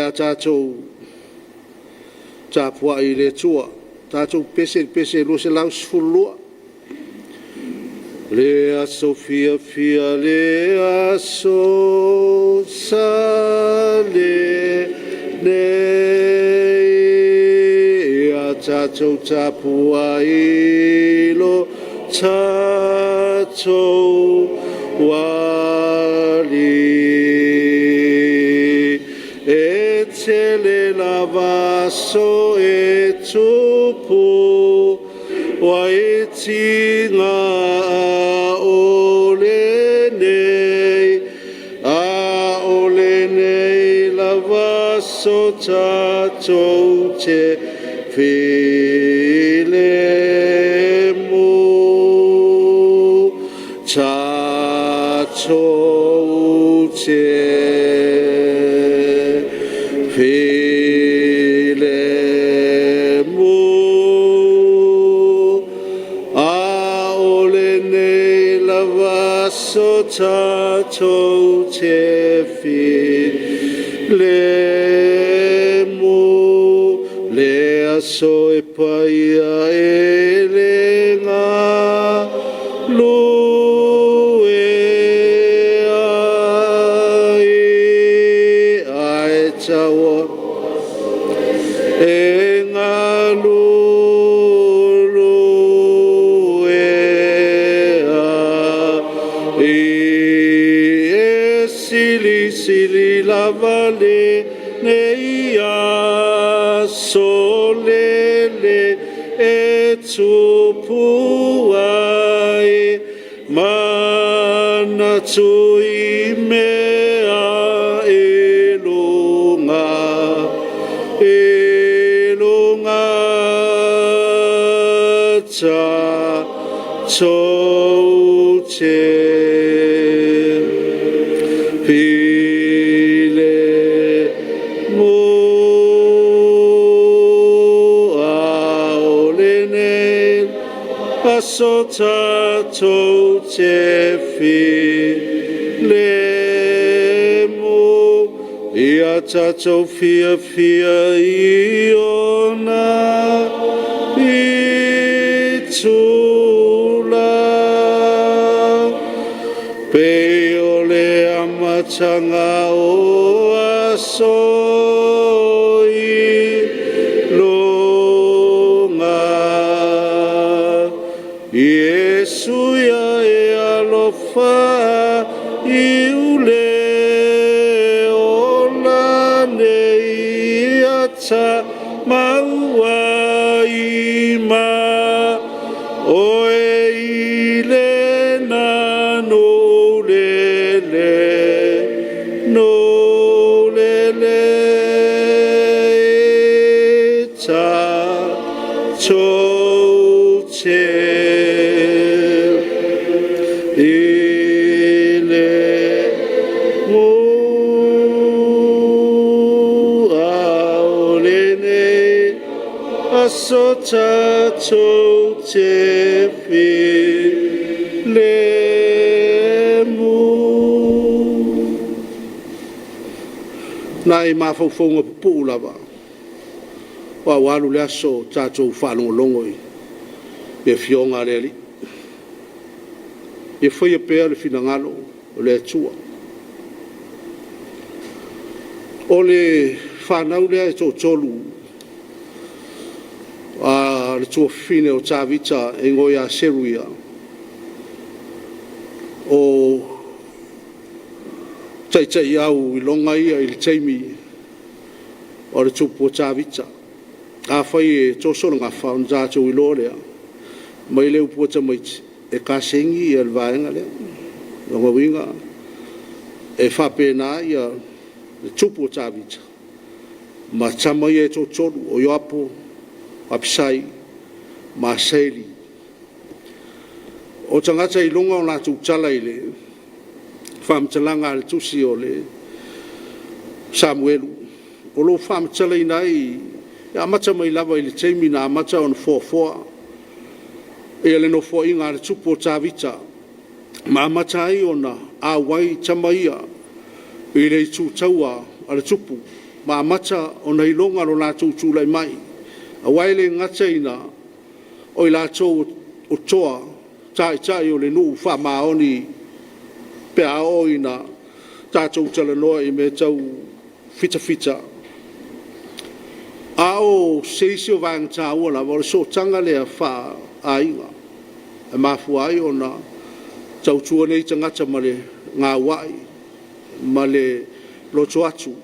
le a tatou tapuai i le Atua. Tatou pese i le pese 212. Le aso fiafia, le aso sa lenei, ia tatou tapuai lo tatou Alii. E tele lava aso e tupu ai tiga, a o lenei, a o lenei lava aso tatou te filemu. Tatou te filemu. A o lenei lava aso tatou te filemu, le aso e paia e le galue ai, ae tau e galulue ai. E silisili lava lenei aso lele e tupu ai, manatu i mea i luga, i luga tatou te filemu. A o lenei aso tatou te filemu, ia tatou fiafia i ona itula, pei o le amataga o aso i luga. Iesu ia e alofa i le ola nei ia ta maua i ma oe i le nanu lele, nu lele ta tou te i le mu a o lenei aso tatou te filemu. Nai mafaufauga pupuu lava, aua ua alu le aso o tatou faalogologo i le Afioga a le Alii. Ia faia pea le finagalo o le Atua. O le fanau lea e toatolu a le tuafafine o Tavita e igoa ia Seruia, o taitaiau iloga ia i le taimi o le tupu o Tavita. Afai e toso le gafa ona tatou iloa lea, fai mai le upu a tamaiti, e kasegi le vaega lea. O lona uiga, e faapena le tupu o Tavita ma tama ia e toatolu, o Ioapo, Apisai ma Asaeli. O tagata e iloga o latou tala i le faamatalaga a le tusi o le Samuelu, o lo o faamatalaina ai, e amata mai lava i le taimi na amata ona foafoa le nofoaiga a le tupu o Tavita ma amata ai ona auai tama ia i le itu taua a le tupu. ma amata ona iloga lo latou tulai mai, aua e le gata ina o i latou o toa taitai o le nuu faamaoni pe a oo ina tatou talanoa i mea tau fitafita, a o se isi o vaega taua lava, o le sootaga lea faaiga e mafua ai ona tautua nei tagata ma le gauai ma le loto atu.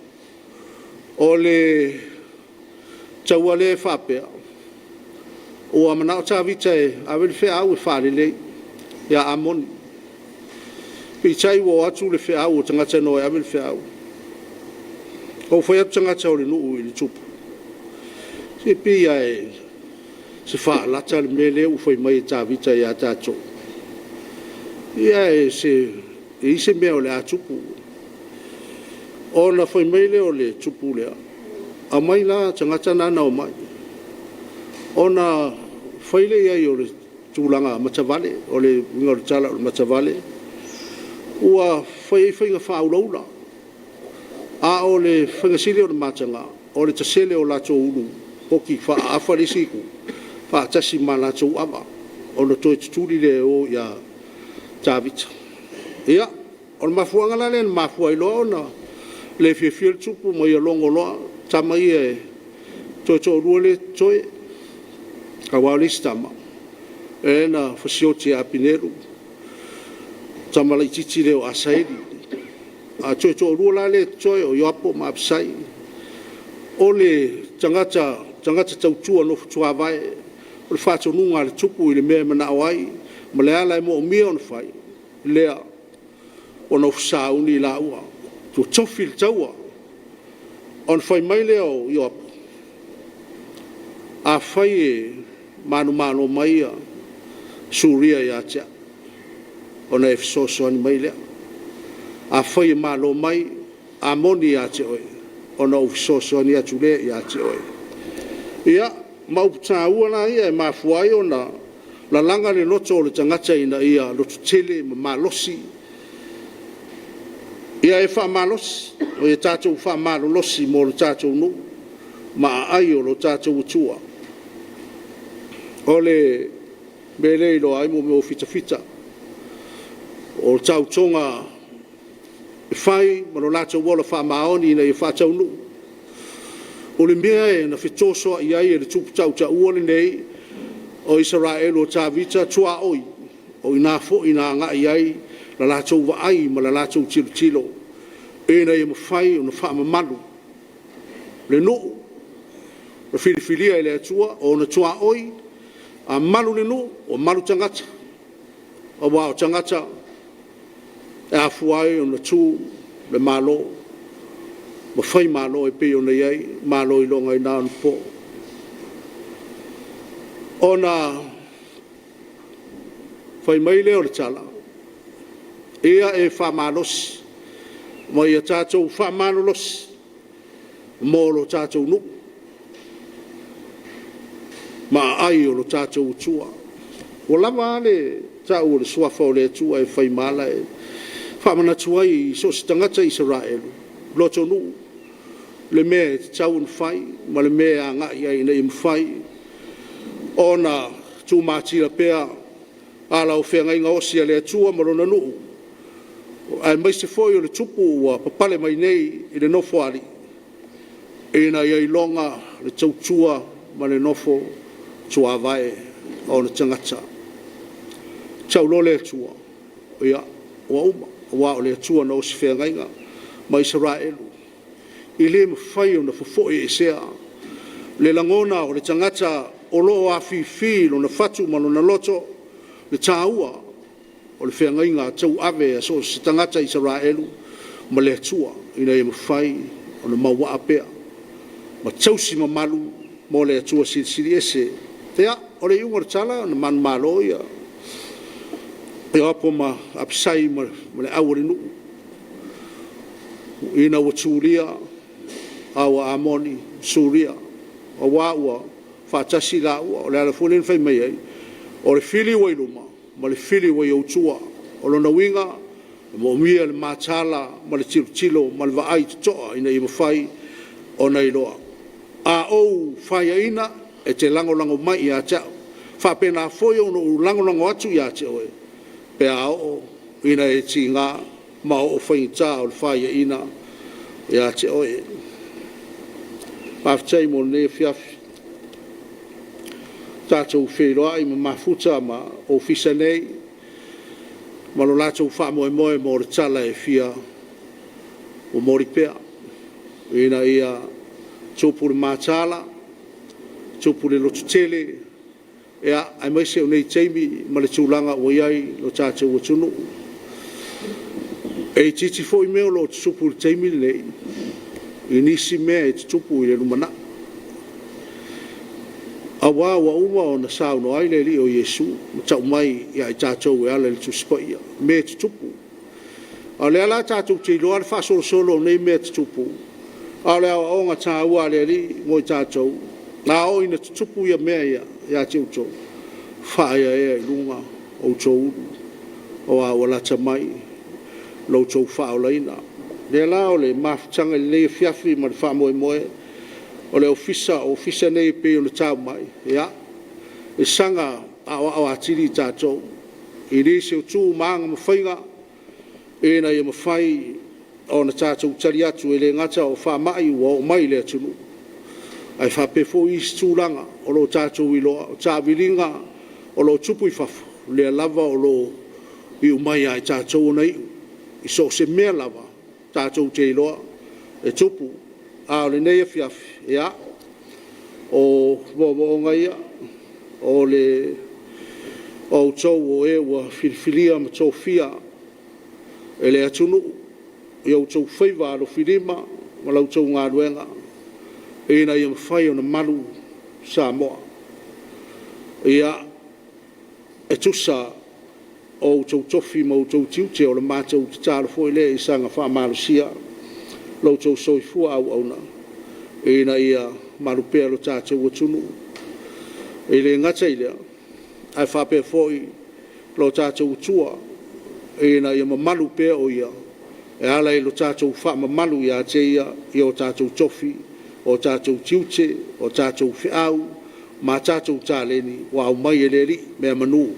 O le taua lea e faapea, ua manao Tavita e ave le feau e faalelei ia Amoni, peitai ua oo atu le feau, o tagata na o e ave le feau, ua fai atu tagata o le nuu i le tupu, se pei lava o se faalata le mea lea ua fai mai e Tavita ia tatou. Ia e i ai se mea o le a tupu? Ona fai mai lea o le tupu lea, aumai la tagata na na omai. Ona fai lea i ai o le tulaga matavale. O le uiga o le tala o le matavale, ua fai ai faiga faaulaula, a o le faiga sili ona mataga, o le tasele o latou ulu oti faaafa le isi itu faatasi ma latou ava, ona toe tutuli lea e o ia Tavita. Ia, o le mafuaaga la lea na mafua ai loa ona le fiafia le tupu ma ia logo loa tama ia toe toalua lea e totoe, aua o le isi tama, lea na fasioti e Apineru le tama laitiiti lea o Asaeli. Ae toe toalua la lea e totoe o Ioapo ma Apisai. O le tagata tautua nofo tuavae, o le faatonuga a le tupu i le mea e manao ai ma le ala e moomia ona fai, lea, ua nofo sauni i laua, ua tofi le taua. Ona fai mai lea o Ioapo, afai e manumalo mai Suria ia te au, ona e fesoasoani mai lea. Afai e malo mai Amoni ia te oe, ona ou fesoasoani atu lea ia te oe. Ia, ma upu taua la ia e mafua ai ona lalaga le loto o le tagata ina ia lototele ma malosi. Ia e faamalosi, ma ia tatou faamalolosi mo le tatou nuu ma aai o lo tatou Atua. O le mea lea e iloa ai mea o fitafita, o tautoga e fai ma lo latou ola faamaoni ina ia faataunuu. O le mea na fetosoai ai e le tupu tautaua lenei o Isaraelu o Tavita tuaoi, o i ina foi na agai i ai le latou vaai ma le latou tilotilo ina ia mafai ona faamamalu le nuu na filifilia e le Atua, o ona tuaoi. A malu le nuu, ua malu tagata, aua o tagata e afua ai ona tu le Malo ma fai Malo e pei ona i ai Malo iloga i na ona po. Ona fai mai lea o le tala, ia e faamalosi ma ia tatou faamalolosi mo lo tatou nuu ma aai o lo tatou Atua. Ua lava a le tau o le Suafa o le Atua e fai ma ala e faamanatu ai i so o se tagata Isaraelu, lotonuu le mea e tatau ona fai ma le mea e agai i ai ina ia mafai ona tumatila pea ala o feagaiga osi a le Atua ma Lona nuu, aemaise foi o le tupu ua papale mai nei i le Nofoalii, ina ia iloga le tautua ma le nofo tuavae a ona tagata. Tau loa le Atua, ia, ua uma, aua o le Atua na osi feagaiga ma Isaraelu, e le mafai ona fofoeesea le lagona o le tagata o lo o afifi i lona fatu ma lona loto le taua o le feagaiga tauave a so o se tagata Isaraelu ma le Atua ina ia mafai ona mauaa pea ma tausi mamalu mo le Atua Silisili Ese. Ia, o le iuga o le tala na manumalo Ioapo ma Apisai ma le au a le nuu ina ua tulia ao a Amoni ma Suria, aua ua faatasi i laua. O le ala foi lea na fai mai ai, o le fili ua i luma ma le fili ua i ou tua. O lona uiga, e moomia le mataala ma le tilotilo ma le vaai totoa ina ia mafai ona iloa. A ou faiaina, e te lagolago mai ia te au, faapena foi ona ou lagolago atu ia te oe pe a oo ina e tiga ma oo faigata o le faiaina ia te oe. Faafetai mo lenei afiafi, ua tatou feiloai ma mafuta ma Ofisa nei ma lo latou faamoemoe mo le tala e fia momoli pea, ina ia tupu le mataala, tupu le lototele, aemaise o nei taimi ma le tulaga ua i ai lo tatou atunuu. E itiiti foi mea o lo o tutupu i le taimi lenei i nisi mea e tutupu i le lumanai, aua ua uma ona saunoa ai le Alii o Iesu ma tau mai ia i tatou e ala i le Tusi Paia mea e tutupu. A o lea la tatou te iloa le faasolosolo o nei mea e tutupu, a o le aoaoga taua a le Alii mo i tatou, a oo ina tutupu ia mea ia ia te outou, faaeaea i luga outou ulu, aua ua lata mai lo outou faaolaina. O lea la o le mafutaga i lenei afiafi ma le faamoemoe, o le Ofisa, o Ofisa nei pei ona tau mai, ia e saga aoao atili i tatou i nisi o tu ma aga ma faiga ina ia mafai ona tatou tali atu, e le gata o faamai ua oo mai i le atunuu, ae faapea foi isi tulaga o lo o tatou iloa, o taaviliga o lo o tupu i fafo, o lea lava o lo o iu mai ia i tatou ona iu i so o se mea lava tatou te iloa e tupu. A o lenei afiafi, ia, o moomooga ia o outou o e ua filifilia ma tofia e le atunuu i outou faiva alofilima ma la outou galuega ina ia mafai ona malu Samoa. Ia, e tusa o outou tofi ma outou tiute, o le matou tatalo foi lea ia saga faamalosia lo outou soifua auauna ina ia malu pea lo tatou atunuu. E le gata i lea, ae faapea foi lo tatou Atua ina ia mamalu pea o Ia e ala i lo tatou faamamalu ia te Ia i o tatou tofi, o tatou tiute, o tatou feau ma a tatou taleni ua aumai e le Alii, meamanu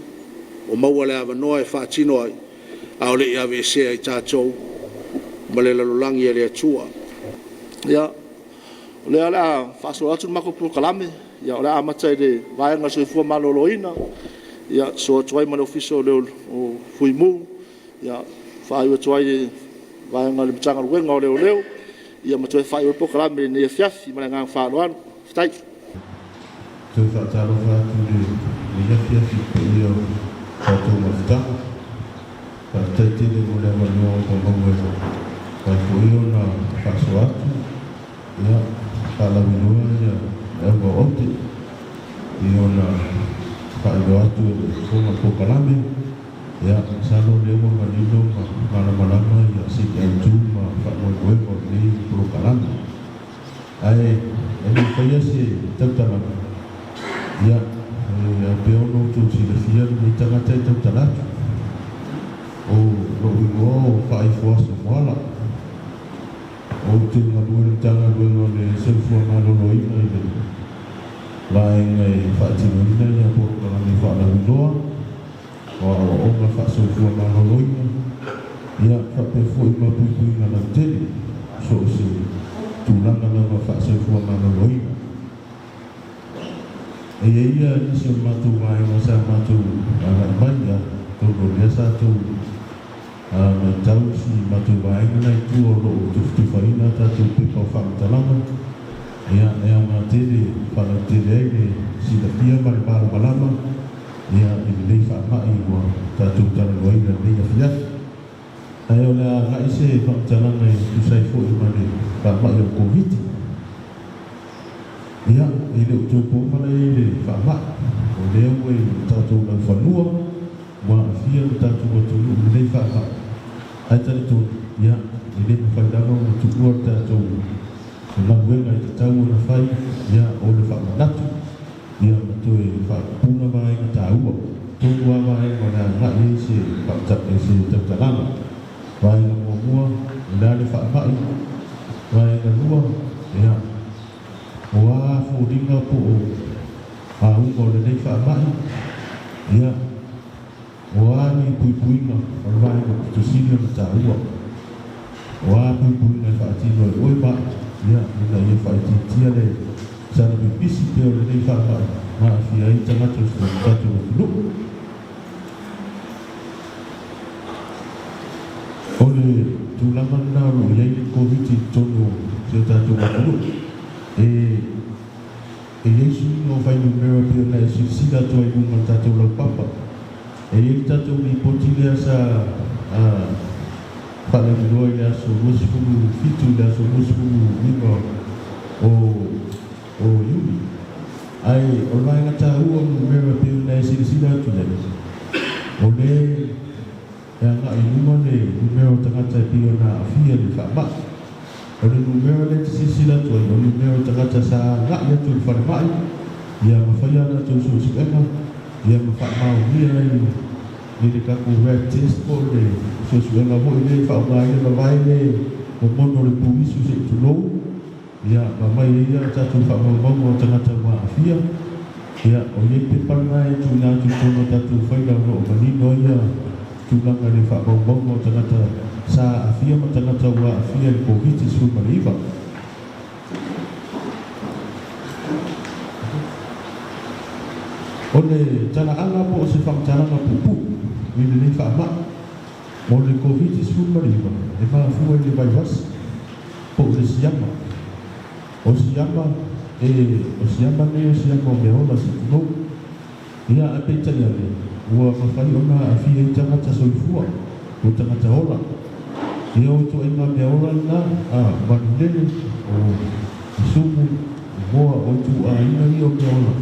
ua maua le avanoa e faatino ai a o le i aveesea i tatou ma le lalolagi a le Atua. Ia, o lea o le a faasolo atu le matou polokalame, o le a amata i le vaega o le Soifua Maloloina, e sosoo atu ai ma le Ofisa o Fui Mu, faaiu atu ai i le vaega o le Matagaluega o Leoleo, ia ma toe faaiu ai le polokalame i lenei afiafi. Ma le agaga faaaloalo. Faafetai. Toe faatalofa atu i lenei afiafi i le paia o le tatou mafutaga. Faafetai tele mo le avanoa ua maua e mafai foi ona faasoa atu, ia, faalauiloa le auga o aute e pei ona faailoa atu e le Fofoga o le Polokalame. Ia, masalo o lea ua manino ma malamalama sini autu ma faamoemoega o lenei polokalame. Ae le i faia se tautalaga, ia, e pei ona outou silafia lenei tagata e tautala atu. O lou igoa o Faaifoaso Moala. Ou te galue i le Matagaluega o le Soifua Maloloina i le vaega e faatinoina polokalame faalauiloa o aoaoga faa-soifua maloloina, ia faapea foi ma puipuiga lautele, so o se tulaga lava faa-soifua maloloina. E i ai ia nisi o le matou vaega sa matou agai mai, atonu o lea sa tou matau si matou vaega la i tua o lo o tufatufaina a tatou pepa o faamatalaga, ia, e aoga tele e faalautele ai le silafia ma le malamalama, ia, i lenei faamai ua tatou talanoaina i lenei afiafi. Ae o le a agai se faamatalaga e tusa ai foi ma le faamai o le Koviti. Ia, e le o toe po mala i le faamai, o lea ua i lo tatou laufanua, ua aafia lo tatou atunuu i lenei faamai. Ae talitonu, ia, e le mafai lava ona tuua le tatou galuega e tatau ona fai, ia, o le faamanatu, ia, ma toe faapupula vaega taua. Tolu lava vaega o le a agai i ai se se tautalaga. Vaega muamua, o le a le faamai? Vaega lua, ia, auga o lenei faamai, ia, o a ni puipuiga o le vaega pito sili ona taua, o a puipuiga e faatino e oe ma a'u, ia, ina ia faaitiitia le saga pipisi pea o lenei faamai ma aafia ai tagata o si o tatou atunuu. O le tulaga lena o lo o i ai le Koviti i totonu o si o tatou atunuu. E e i ai suiga o fuainumera e pei ona e silasila atu ai i luga o le tatou laupapa. E i ai le tatou lipoti lea sa faalauiloa i le aso 27 i le aso 29 o o Iuni. Ae o le vaega taua o numera e pei ona e silasila atu i ai, o lea e agai i luga le numera o tagata e pei ona aafia i le faamai. O le numera lea e te silasila atu ai, o le numera o tagata sa agai atu i le falemai, ia ma fai a latou suesuega, ia ma faamaonia ai i le tatou rat test po o le suesuega foi lea e faaaoga ai le vavae le momono o le puisu se i tulou, ia ma aumai ai a tatou faamaumauga o tagata ua aafia. Ia, o ia pepa lena e tuuina atu i totonu o tatou faila o lo o manino ai ia tulaga i le faamaumauga o tagata sa aafia ma tagata ua aafia i le Koviti-19. O le talaaga po o se faamatalaga puupuu i lenei faamai o le Koviti-19 e mafua i le vaivasi po o le siama. O siama, e, o siama nei o siama o mea ola, se tulou. Ia, ae peitai ane, ua mafai ona aafia ai tagata soifua, o tagata ola. Ia, o ituaiga mea ola lena, a, o manulele, o isumu, o moa, o ituaiga ia o mea ola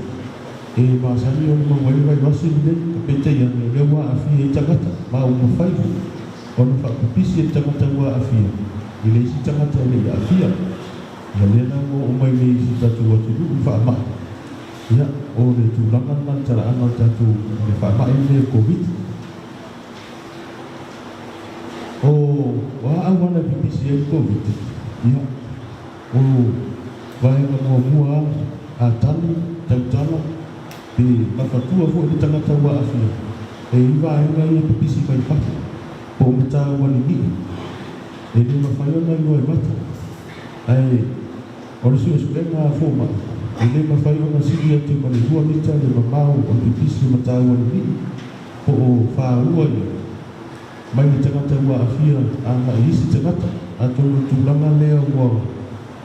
e masani ona maua ai le vaivasi lenei. Ae peitai ane, o lea ua aafia ai tagata, ma ua mafai foi ona faapipisi e le tagata ua aafia i le isi tagata e le i aafia. Ia lea la ua oo mai nei i si tatou atunuu le faamai. Ia, o le tulaga lena le talaaga o le tatou le faamai lenei o le Koviti. O a auala e pipisi ai le Koviti? Ia, o vaega muamua lava, a tali, tautala, pe mafatua foi le tagata ua aafia, e i ai vaega ia e pipisi mai fafo, po o mataualilii, e le mafai ona iloa e mata. Ae o le suesuega a fomai, e le mafai ona sili atu ma le 2 mita le mamao o le pipisi o mataualilii po o fāua ia mai le tagata ua aafia agai i isi tagata. Atonu o le tulaga lea ua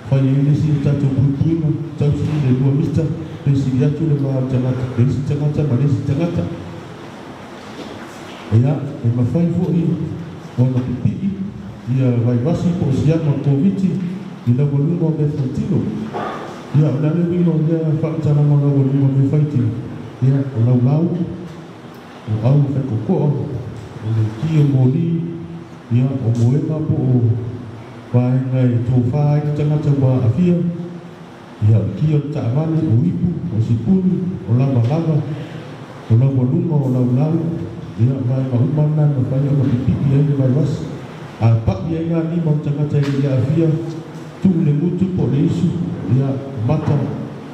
fai ai le isi o tatou puipuiga, tausi le 2 mita pe sili atu le va o le tagata, le isi tagata ma le isi tagata. Ia, e mafai foi ona pipii ia vaivasi po o siama o Koviti i laualuga o mea faitino. Ia, o le a le uiga o lea faamatalaga o laualuga o mea faitino? Ia, o laulau, o au faikokoa, o le ki o moli, ia, o moega po o vaega e tofa ai le tagata ua aafia, Ia, o ki o le taavale, o ipu, o sipuni, o lavalava, o laualuga, o laulau, ia, vaega uma lena e mafai ona pipii ai le vaivasi. A paʻi ai la lima o le tagata e le i aafia, tuu le gutu po o le isu, ia, mata,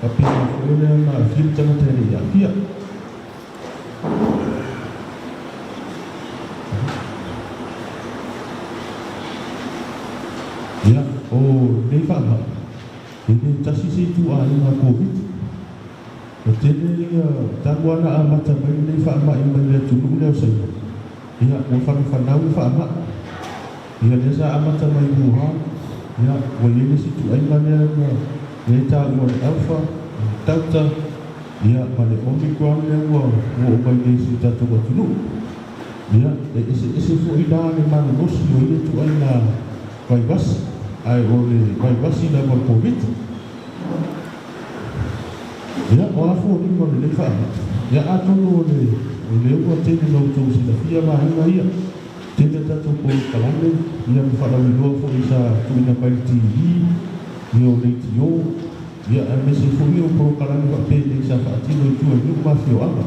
faapena foi lea ona aafia le tagata e le i aafia. Ia, o lenei faamai, E le tasi se ituaiga Koviti. Ua tele ia talu lava ona amata mai lenei faamai mai le atunuu lea o Saina, ia ua fanafanau le faamai. Ia lea sa amata mai Wuhan, ia ua i ai le isi ituaiga lea na lea e taua o le Alpha, o le Delta, ia ma le Omicron lea ua oo mai nei i si o tatou atunuu. Ia, e eseese foi la le malolosi o ia ituaiga vaivasi, ae o le vaivasi lava o le Koviti. Ia, o a foliga o lenei faamai? Ia, atonu o le, o lea ua tele ina outou silafia vaega ia. Tele a tatou polokalame, ia ma faalauiloa foi sa tuuina mai i le TV, ia o leitio, ia aemaise foi o polokalame faapenei sa faatino i tua i nuu ma afioaga.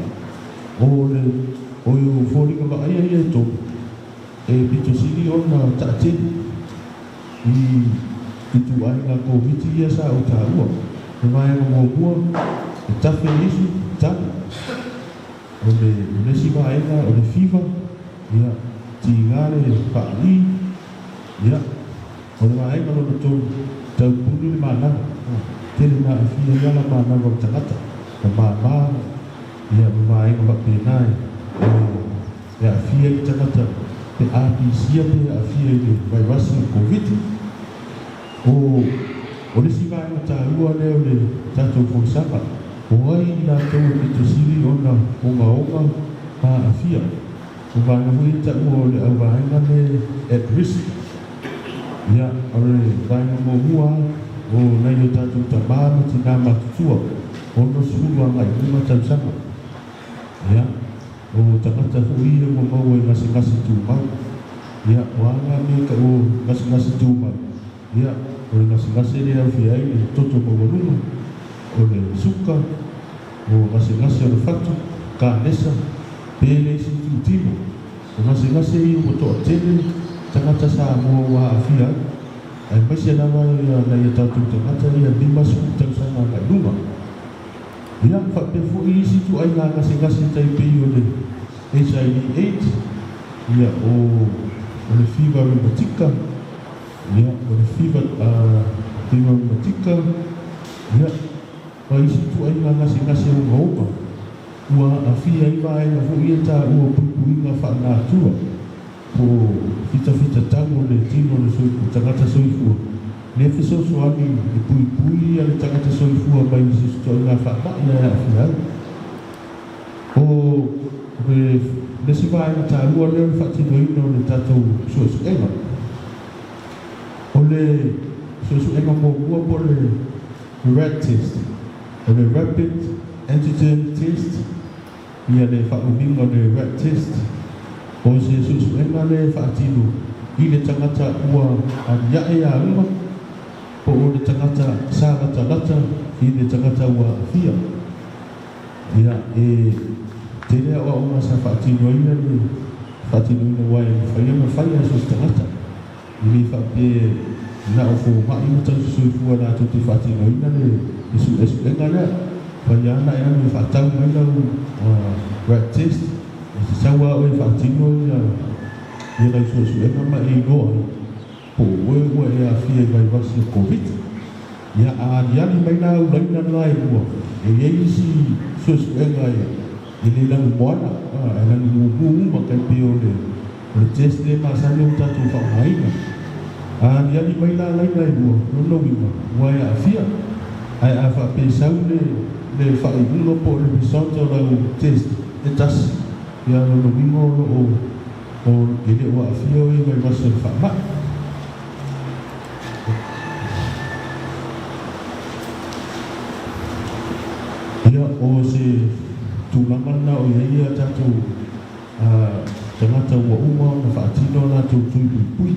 O le, o foliga vaaia ia e tolu, e pito sili ona taatele i ituaiga Koviti ia sa ou taua. O le vaega muamua, e tafe isu, faatalitali. O le isi vaega o le fiva, ia, tiga le faalii, ia, o le vaega lona tolu, taupuni le manava. Tele ina aafia ai lava manava o le tagata, o mama, ia, ma vaega faapena e aafia ai le tagata pe a pisia pe aafia i le vaivasi o le Koviti. O le isi vaega taua lea o le tatou folasaga, o ai i latou e pito sili ona ogaoga ma aafia? O vaega foi ia e taua o le auvaega lea at risk. Ia, o le vaega muamua lava, o nai o tatou tama ma tina matutua, 60 agai i luga tausaga. Ia, o tagata foi ia ua maua i gasegase tumau. Ia, o a na mea e taua o gasegase tumau? Ia, o le gasegase lea e aofia ai le toto maualuga, o le suka, o gasegase o le fatu, kanesa, pe le isi itutino. O gasegase ia ua toatele tagata Samoa ua aafia ai, aemaise lava nai o tatou tagata ia 50 tausaga agai i luga. Ia, faapea foi isi ituaiga gasegase tai pei o le HIV AIDS, ia, o le fiva reumatika, ia, o le fiva reumatika, ia, ma isi ituaiga gasegase ogaoga ua aafia ai vaega foi ia taua o puipuiga faalenatura po o fitafitatau o le tino o le tagata soifua, lea fesoasoani e puipui le tagata soifua mai se ituaiga faamai e aafia ai. O le isi vaega taua lea o le faatinoina o le tatou suesuega. O le suesuega muamua po o le RAT test, o le Rapid Antigen Test, ia le faaumiga o le RAT test, o se suesuega lea e faatino i le tagata ua aliae auga po o le tagata sa latalata i le tagata ua aafia. Ia, e tele aoaoga sa faatinoina le faatinoina aua e mafai ona fai e so o se tagata. E le faapea na o fomai ma tausisoifua latou te faatinoina le suesuega lea. Fai lava ona e alu e faatau mai lau rat test, e tatau lava oe e faatino ia lau suesuega ma e iloa ai po o oe ua e aafia i vaivasi o Koviti. Ia, a aliali mai la au laina la e lua, e i ai isi suesuega e le lanumoana, e lanumumu uma tai pei o le test lea e masani ona tatou faaaogaina. A aliali mai la laina e lua, lona uiga, ua e aafia. Ae a faapea e sau le faaiuga po o le result o lau test e tasi, ia lona uiga o lo o e le o aafia oe i vaivasi o le faamai. Ia, o se tulaga lena o i ai a tatou tagata ua uma ona faatino a latou tui puipui.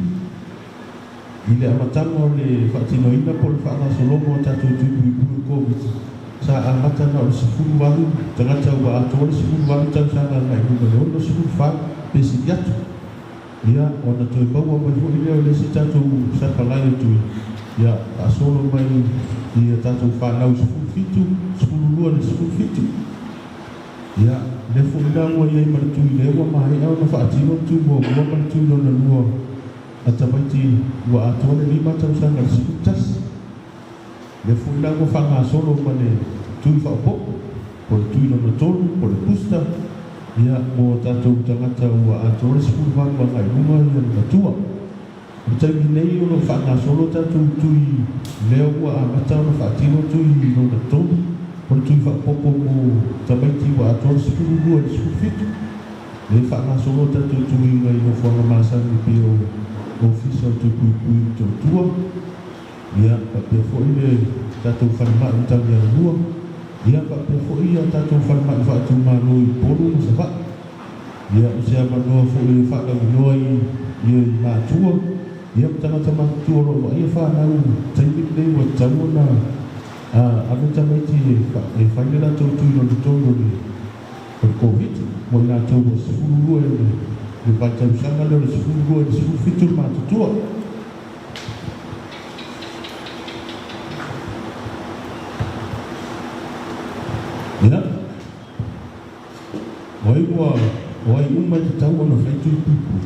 I le amataga o le faatinoina po o le faagasologa o tatou tui puipui o Koviti, sa amata na o le 18 tagata ua atoa le 18 tausaga agai i luga i le 64 pe sili atu. Ia, ona toe maua mai foi lea o le isi tatou sapalai o tui, ia, faasolo mai i a tatou fanau 17, 12 i le 17. Ia, lea foi la ua i ai ma le tui lea ua maea ona faatino le tui muamua ma le tui lona lua a tamaiti ua atoa le 5 tausaga i le 11. Lea foi la ua faagasolo ma le tui faaopoopo, po o le tui lona tolu, po o le booster, ia, mo tatou tagata ua atoa le 18 agai i luga ia le matua. O le taimi nei o lo o faagasolo tatou tui lea ua amata ona faatino tui lona tolu, o le tui faaopoopo mo tamaiti ua atoa le 12 i le 17. Lea e faagasolo tatou tuiga i nofoaga masani e pei o Ofisa o le Tui Puipui i Motootua. Ia, faapea foi le tatou falemai i Tauialua, ia, faapea foi a tatou falemai faaitumalo i Upolu ma Savaii. Ia, o se avanoa foi e faalauiloa i i matua, ia, ma tagata matutua o lo o vaaia fanau i le taimi lenei ua tatau ona ave tamaiti e fai le latou tui lona tolu o le Koviti, mo i latou ua 12 i le vaitausaga lea o le 12 i le 17 le matutua. Ia. O ai ua o ai uma e tatau ona fai tui puipui?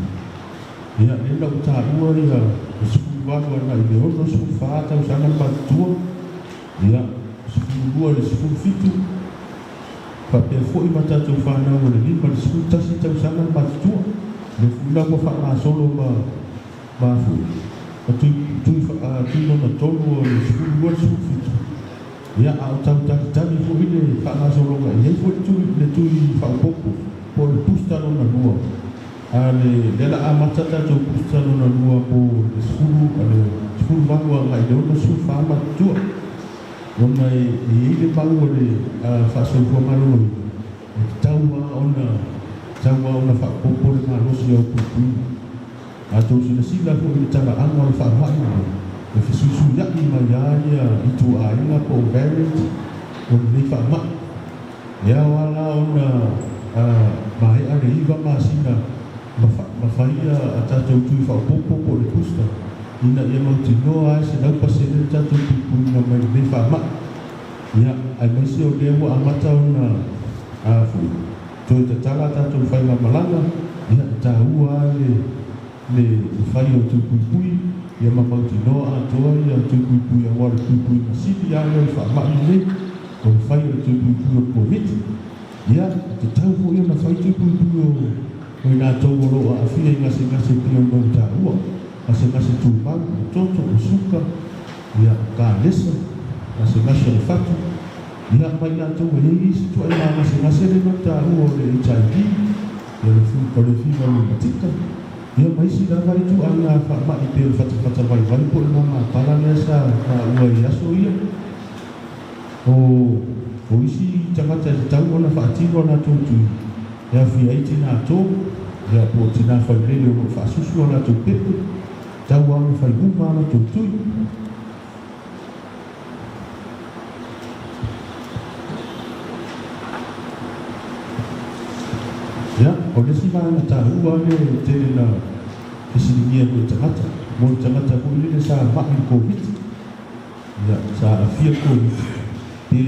Ia, lea na ou taua ia le 18 agai i le 64 tausaga le matutua, ia, 12 i le 17, faapea foi ma tatou fanau o le 5 i le 11 tausaga le matutua. Lea foi la ua faagasolo ma ma foi ma tui tui tui lona tolu o le 12 i le 17. Ia, a o tau talitali foi le faagasologa, e i ai foi le tui le tui faaopoopo po o le booster lona lua. A le lea o le a amata tatou booster lona lua mo le 10 a le 18 agai i le 64 matutua, ona e i ai le mau a le faasoifua maloloina, e tatau lava ona tatau lava ona faaopoopo le malosi o puipuiga. A outou silasila foi i le talaaga o le faamai lenei, e fesuisuiai mai lava ia ituaiga po o variant o lenei faamai. E ao lava la ona maea le 9 masina ma fai a tatou tui faaopoopo po o le booster ina ia mautinoa ai 100% le tatou puipuiga mai lenei faamai. Ia, aemaise o lea ua amata ona foi toe tatala a tatou faigamalaga, ia, e taua lava le le fai o tui puipui ia ma mautinoa atoa ia tui puipui, aua o le puipuiga sili lava lea o le faamai lenei, o le fai o le tui puipui o le Koviti. Ia, e tatau foi ona fai tui puipui o i latou o lo o aafia i gasegase pei ona ou taua, gasegase tumau, o toto, o suka, ia, kalesa, gasegase o le fatu, ia, ma i latou e i ai isi ituaiga gasegase lea na ou taua o le HIV, ia, o le fiva reumatika, ia, ma isi lava ituaiga faamai pei o le fatafata vaivai po o le mamapala lea sa maua i aso ia. O isi tagata e tatau ona faatino a latou tui e aofia ai tinā tō, ia, po o tinā failele o lo o faasusu a latou pepe, tatau lava ona fai uma a latou tui. Ia, o le isi vaega taua lea e tele na fesiligia foi e tagata, mo le tagata foi lele sa ma'i i le Koviti. Ia, sa aafia le Koviti, pe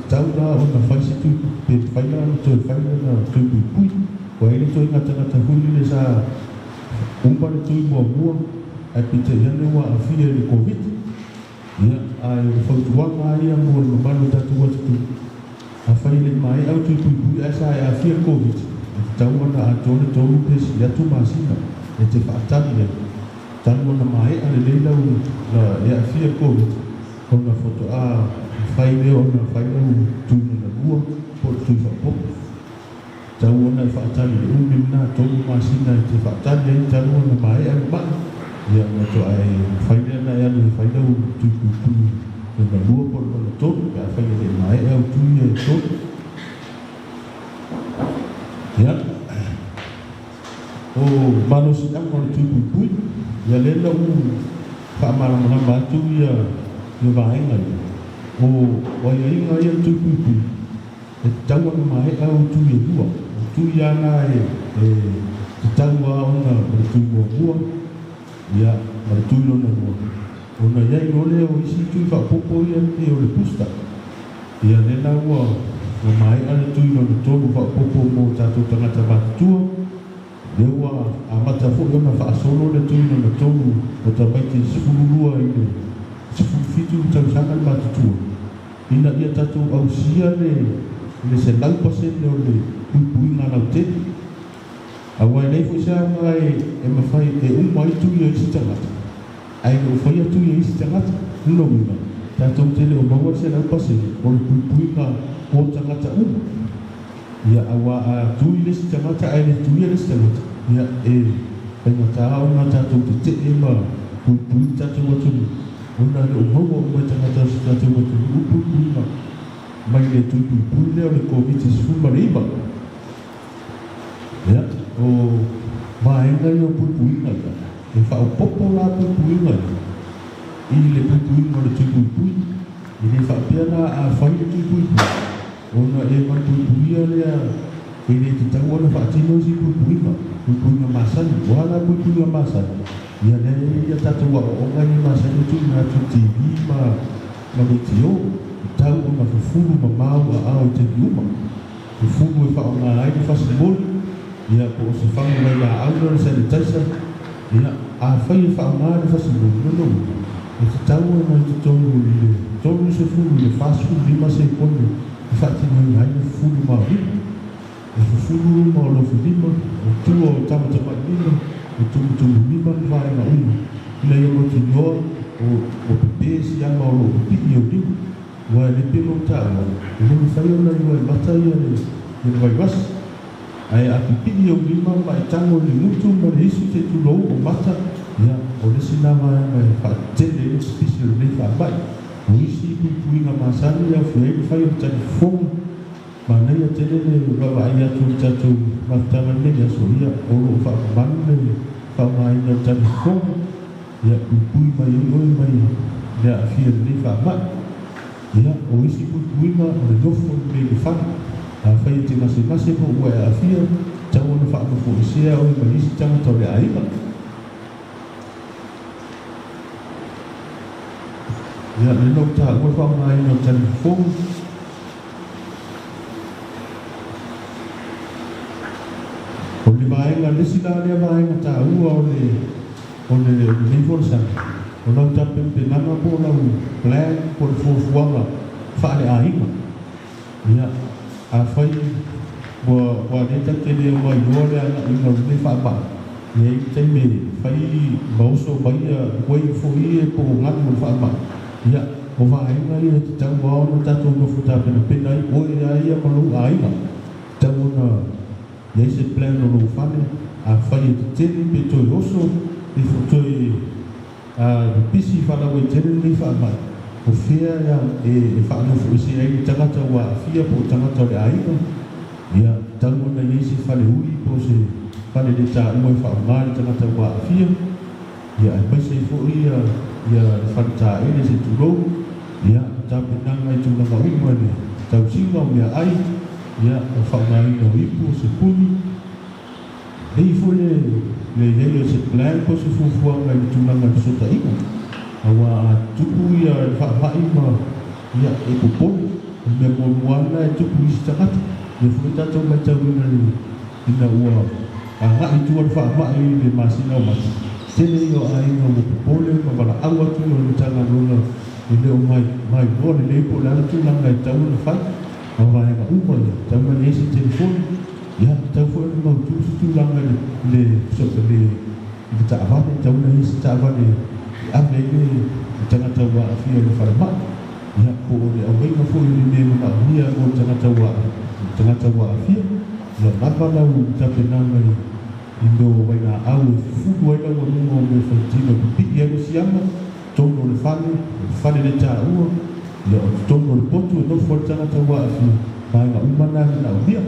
tatau la ona fai se tui, pe mafai la ona toe fai lana tui puipui. Ua i ai le ituaiga tagata foi lele sa uma le tui muamua, ae peitai ane ua aafia i le Koviti. Ia, ae o le fautuaga lava ia mo le mamalu o tatou atunuu, afai e le i maea au tui puipui ae sa e aafia i le Koviti, e tatau ona atoa le tolu pe sili atu masina e te faatali ai, talu ona maea lelei lau la e aafia i le Koviti, ona faatoa mafai lea ona fai lau tui lona lua po o le tui faaopoopo. Tatau ona e faatali i le umi lena, tolu masina e te faatali ai talu ona maea le mai, ia ona faatoa e mafai lea ona e alu e fai lau tui puipui lona lua po o le lona tolu pe afai e le i maea au tui ia e tolu. Ia, o malosiaga o le tui puipui, ia lea na ou faamalamalama atu ia vaega ia, o aiaiga ia o le tui puipui, E tatau ona maea au tui e lua. O tui lava na e tatau lava ona o le tui muamua, ia, ma le tui lona lua. Ona i ai loa lea o isi tui faaopoopo ia pei o le booster. Ia lea la ua maea le tui lona tolu faaopoopo mo tatou tagata matutua. Lea ua amata foi ona faasolo le tui lona tolu o tamaiti 12 i le 17 tausaga le matutua. Ina ia tatou ausia le 100% o le puipuiga lautele. Aua e leai foi se aoga e mafai e uma ai tui o isi tagata, ae le o faia tui e isi tagata. O lona uiga, tatou te le o maua le 100% o le puipuiga o tagata uma. Ia, aua a tui le isi tagata ae le tuia le isi tagata, ia, e faigata ona tatou tetee ma puipui le tatou atunuu, ona e le o maua uma e tagata o si tatou atunuu puipuiga mai le tui puipui lea o le Koviti-19. Ia, o vaega ia o puipuiga ia, e faaopoopo la puipuiga ia i le puipuiga o le tui puipui. E le faapea la a fai le tui puipui, Ona e malupuipuia lea e le tatau ona faatino isi puipuiga, puipuiga masani. Ua la puipuiga masani, ia lea e i ai a tatou aoaoga ia masani e tuuina atu i TV ma leitio, e tatau ona fufulu mamao aao i taimi uma. fufulu e faaaoga ai le fasimoli, ia po o se fagu vailaau lea o le sanitizer. Ia, afai e faaaoga le fasimoli, lona uiga, e tatau ona i totonu i le 30 i le 45 sekone e faatinoina ai le fufulu ma o lima. E fufulu luma o lofilima, o tua o tamatamailima, o tumutumulima ma vaega uma, ina ia mautinoa ua pepe siama o lo o pipii i ou lima. Aua e le pei ona ou taua, e le mafai ona iloa e mata ia le vairasi. Ae a pipii ou lima ma e tago i le gutu ma le isu se i tulou o mata, ia, o le isi lena vaega e faatetele ai le pipisi o lenei faamai. O isi puipuiga masani e aofia ai le fai o le talifofoga, Manaia tele le vaavaai atu i le tatou mafutaga i lenei aso, ia, o lo o faamamalu le faaaogaina o le talifofoga, ia, puipui mai ai oe mai le aafia i lenei faamai. Ia, o isi puipuiga o le nofo lelei i le fale. Afai e te gasegase po ua e aafia, tatau ona faanofoesea oe mai isi tagata o le aiga. Ia, lea na ou taua le faaaogaina o le talifofoga. O le vaega, le isi la lea vaega taua o le o le lenei folasaga, o lau tapenapenaga po o lau plan po o le fuafuaga faale-aiga. Ia, afai ua ua lea tatou te le mailoa le agaiga o lenei faamai, e i ai le taimi e fai ma oso mai ia wave foi ia po o galu o le faamai, Ia, o vaega ia e tatau lava ona tatou nofo tapenapena ai, oe a ia ma lou aiga, tatau ona i ai se plan o lou fale, afai e tetele pe toe oso, pe toe pipisi faalauaitele lenei faamai, o fea e faanofoesea ai le tagata ua aafia po o tagata o le aiga, ia, tatau ona i ai se fale ui po o se fale le taua e faaaoga le tagata ua aafia. Ia aemaise ai foi ia le fale taele se tulou, ia tapenaga i tulaga uma i le tausiga o meaai, ia o faaaogaina o ipu o se puni. Lelei foi le le i ai o se plan po o se fuafuaga i le tulaga i fesootaiga, aua a tupu ia le faamai ma ia e popole. O le mea muamua lava lena e tupu i isi tagata. Lea foi tatou matauina i le Ina ua agai i tua le faamai i le masina o Mati, tele ia o aiga ua popole ma valaau atu i le Matagaluega e le o mailoa lelei po o le a le tulaga e tatau ona fai. Ma vaega uma ia, e tatau ona i ai se telefoni, ia, e tatau foi ona mautu se tulaga i le i le taavale, e tatau ona i ai se taavale e ave ai le tagata ua aafia i le falemai, ia, po o le aumaiga foi o le mea e manaomia mo le tagata ua aafia. Ia lava lau tapenaga i mea o vailaau e fufulu ai lau aluga o mea faitino e pipii ai le siama, totonu o le fale, o le fale le taua, ia o totonu o le potu e nofo ai le tagata ua aafia, vaega uma na e manaomia.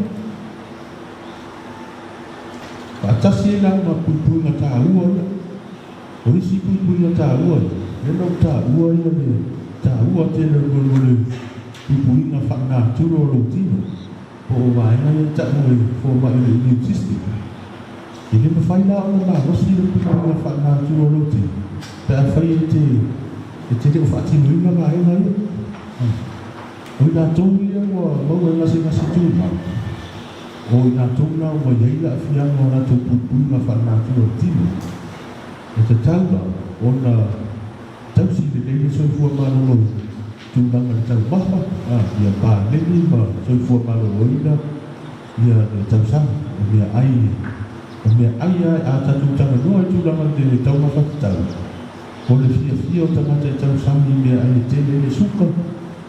Faatasi ai la ma puipuiga taua ia. O isi puipuiga taua ia, lea na ou taua ia le taua tele o le puipuiga faanatura o lou tino. Po o vaega ia e tau e fomai o le immune system. E le mafai la ona malosi le puipuiga faalenatura o lou tino pe afai e te e te le o faatinoina vaega ia. O i latou ia ua maua e gasegase tumau, o i latou na ua i ai le aafiaga o latou puipuiga faalenatura o le tino, e tatau la ona tausi lelei le soifua maloloina, tulaga i le taumafa, ia paleni ma soifua maloloina ia le tausaga. O meaai, o meaai a tatou talanoa i tulaga i le taumafa tatau, o le fiafia o tagata e tausami i meaai e tele ai le suka,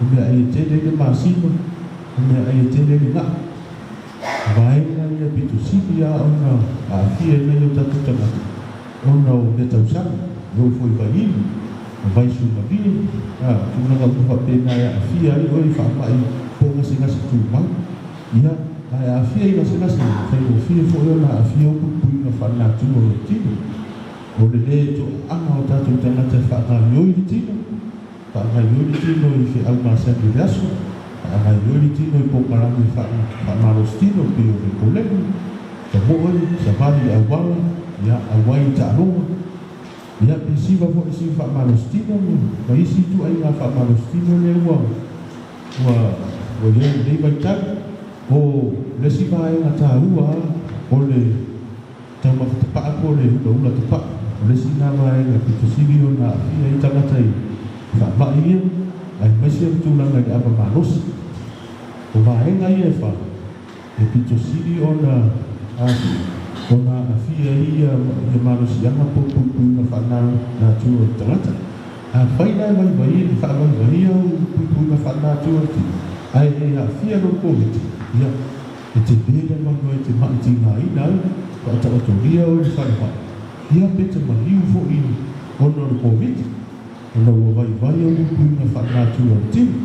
o meaai e tele ai le masima, o meaai e tele ai le ga'a. Vaega ia pito sili lava ona aafia ai nai o tatou tagata ona o meatausami, e oo foi i vaiinu, o vaisumalie, a, tulaga uma faapena e aafia ai oe i faamai po o gasegase tumau. Ia, a e aafia i gasegase, e faigofie foi ona aafia ou puipuiga faalenatura o lou tino. O le lē toaaga o tatou tagata e faagaoioi le tino, Faagaoioi le tino i feau masani o le aso, faagaoioi le tino i polokalame faamalosi tino pei o le koleni, tamoe, savali i le auala, ia, auai i taaloga, ia, pe siva foi i siva faamalosi tino ma isi ituaiga faamalosi tino lea ua ua ua i ai i lenei vaitau. O le isi vaega taua o le taumafa tapaa po o le ulaula tapaa, o le isi lena vaega e pito sili ona aafia ai tagata i faamai ia, aemaise o le tulaga i le ava malosi. O vaega ia e fa, e pito sili ona aafia ai ia malosiaga po o puipuiga faalenatura o le tagata. Afai la e vaivai e faavaivaia au puipuiga faalenatura o le tino, ae e aafia loa i le Koviti, ia, e tele le avanoa e te mai tigaina ai, faataotolia oe i le falemai, ia pe te maliu foi ona o le Koviti, ona ua vaivai au puipuiga faalenatura o le tino.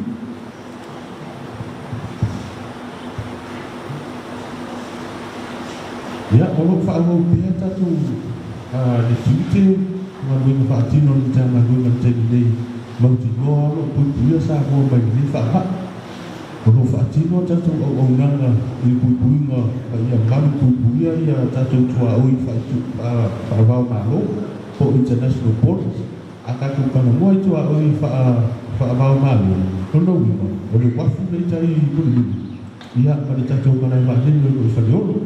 Ia, o lo o faaauau pea tatou le tiute ma galuega faatino a le Matagaluega i le taimi nei, mautinoa o lo o puipuia Samoa mai lenei faamai. O lo o faatino a tatou auaunaga i le puipuiga ma ia malu puipuia ia tatou tuaoi faava-o-Malo po o international borders. A tatou talanoa i tuaoi faava-o-Malo, lona uiga, o le uafu lea i tai Mulimuli, ia ma le tatou malae vaalele o lo o i Faleolo.